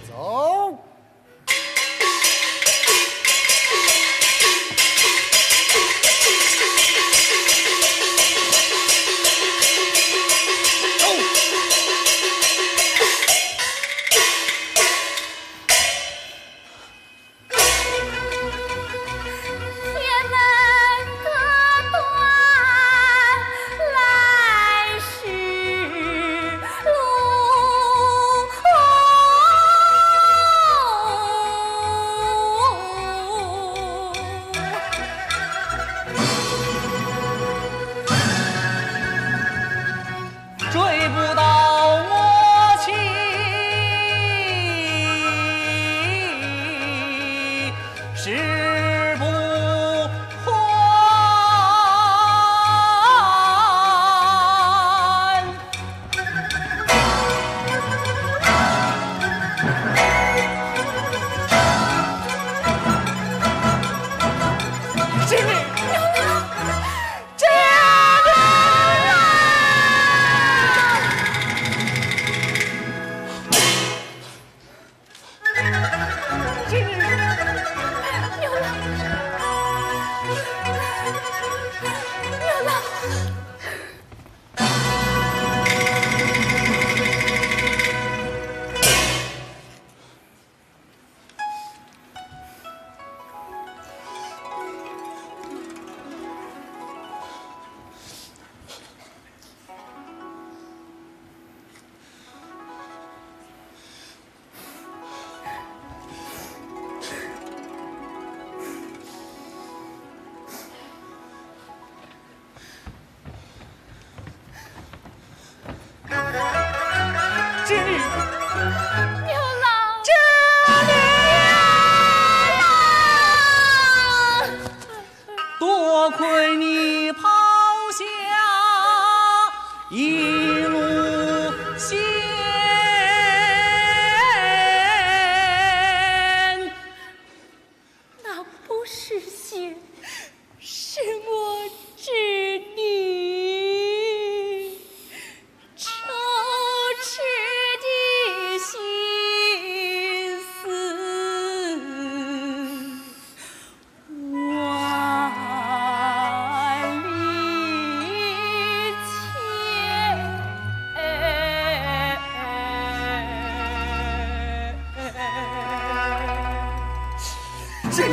走。追不到我妻，誓不还。这里。 这里啊！这里，牛郎，牛郎。 这里，牛郎，这里啊！多亏你抛下一路线。 那不是线，是我知你诚挚的心思。万里千 这个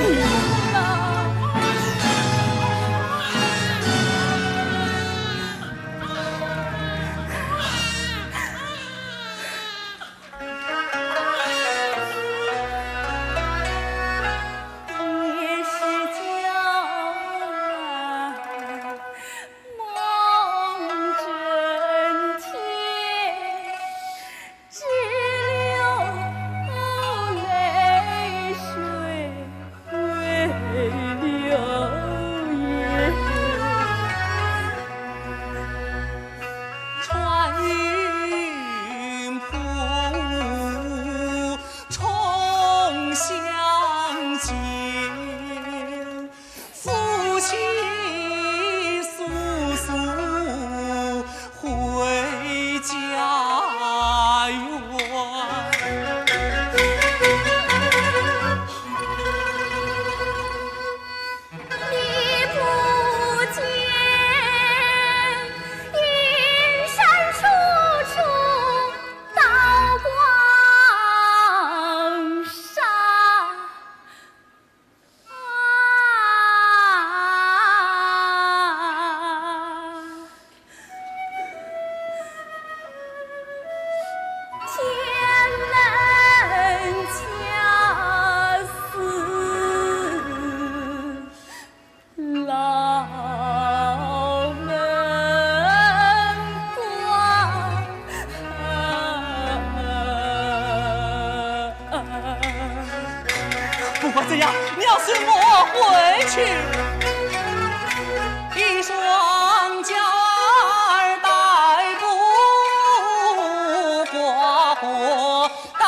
送我回去，一双脚儿带不过河，带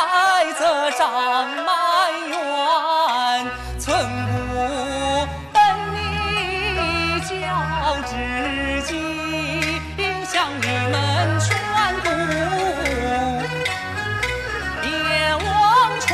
着张满园，寸步登你脚之际，向你们劝阻，别忘川。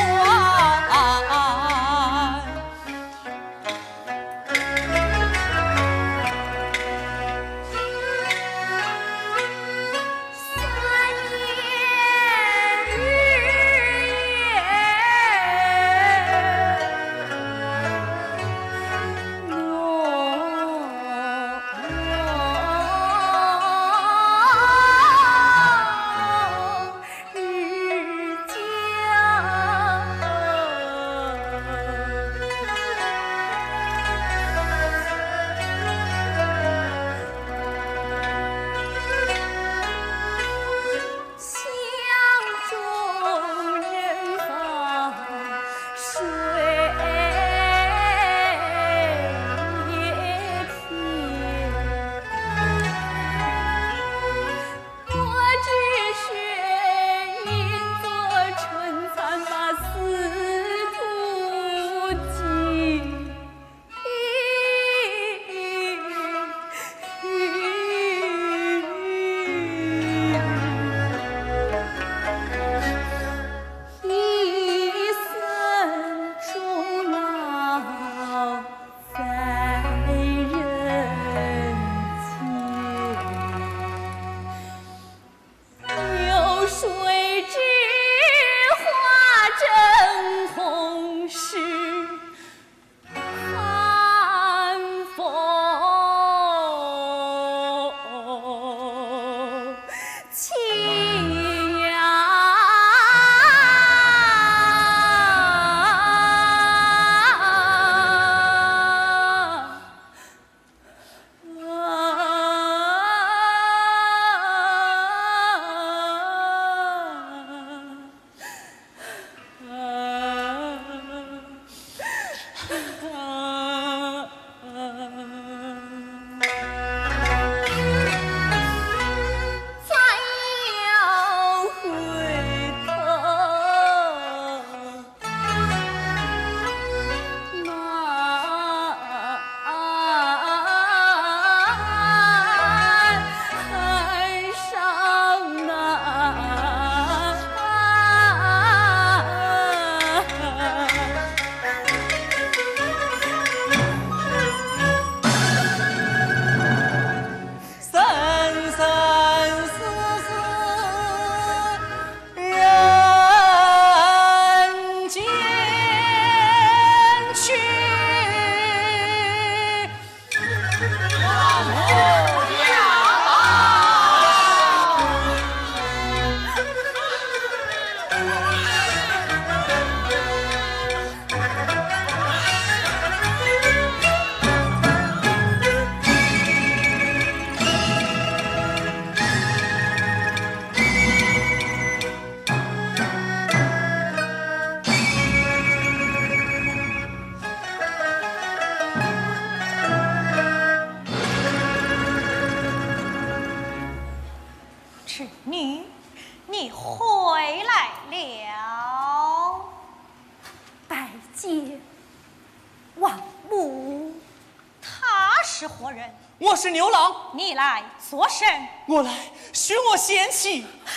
侄女，你回来了。拜见王母。他是何人？我是牛郎。你来作甚？我来寻我贤妻。哼！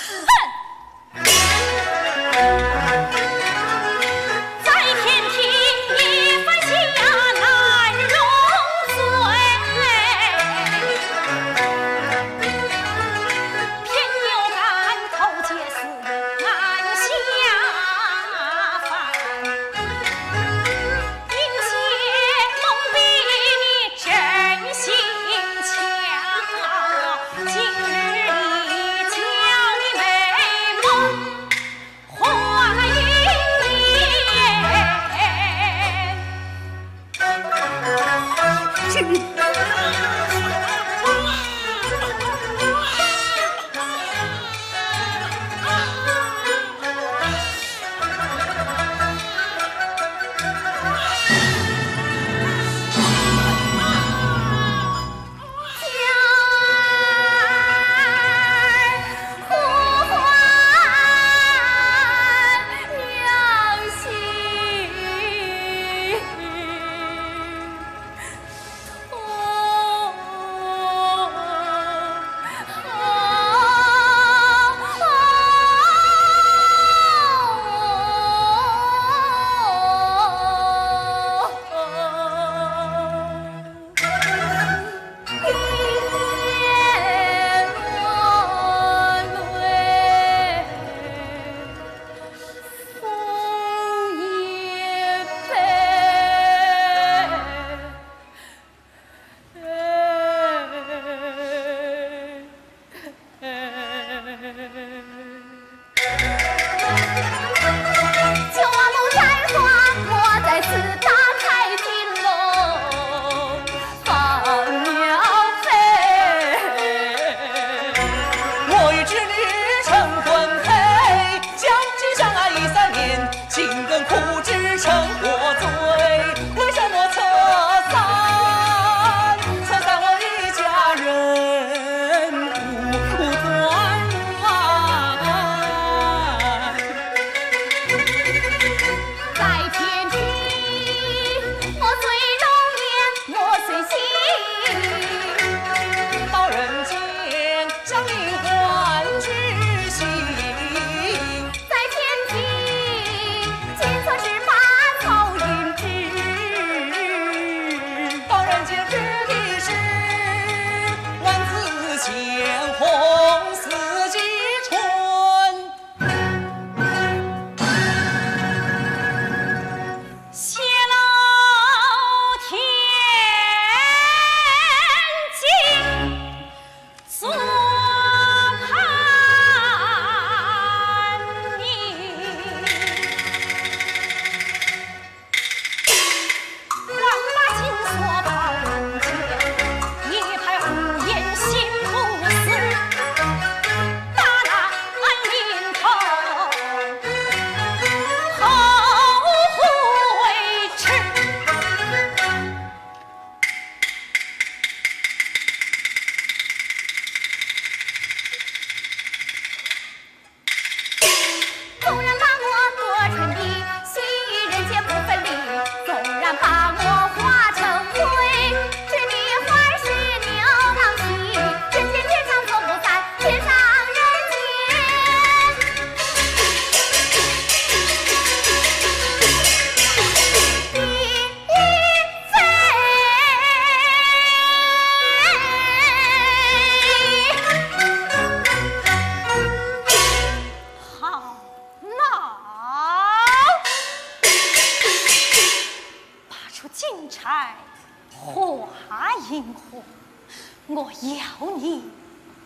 我要你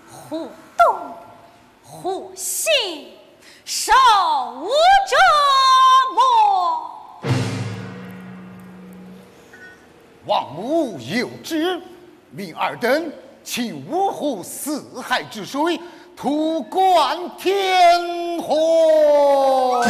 何东何西，受折磨。王母有旨，命尔等请五湖四海之水， 吐灌天河。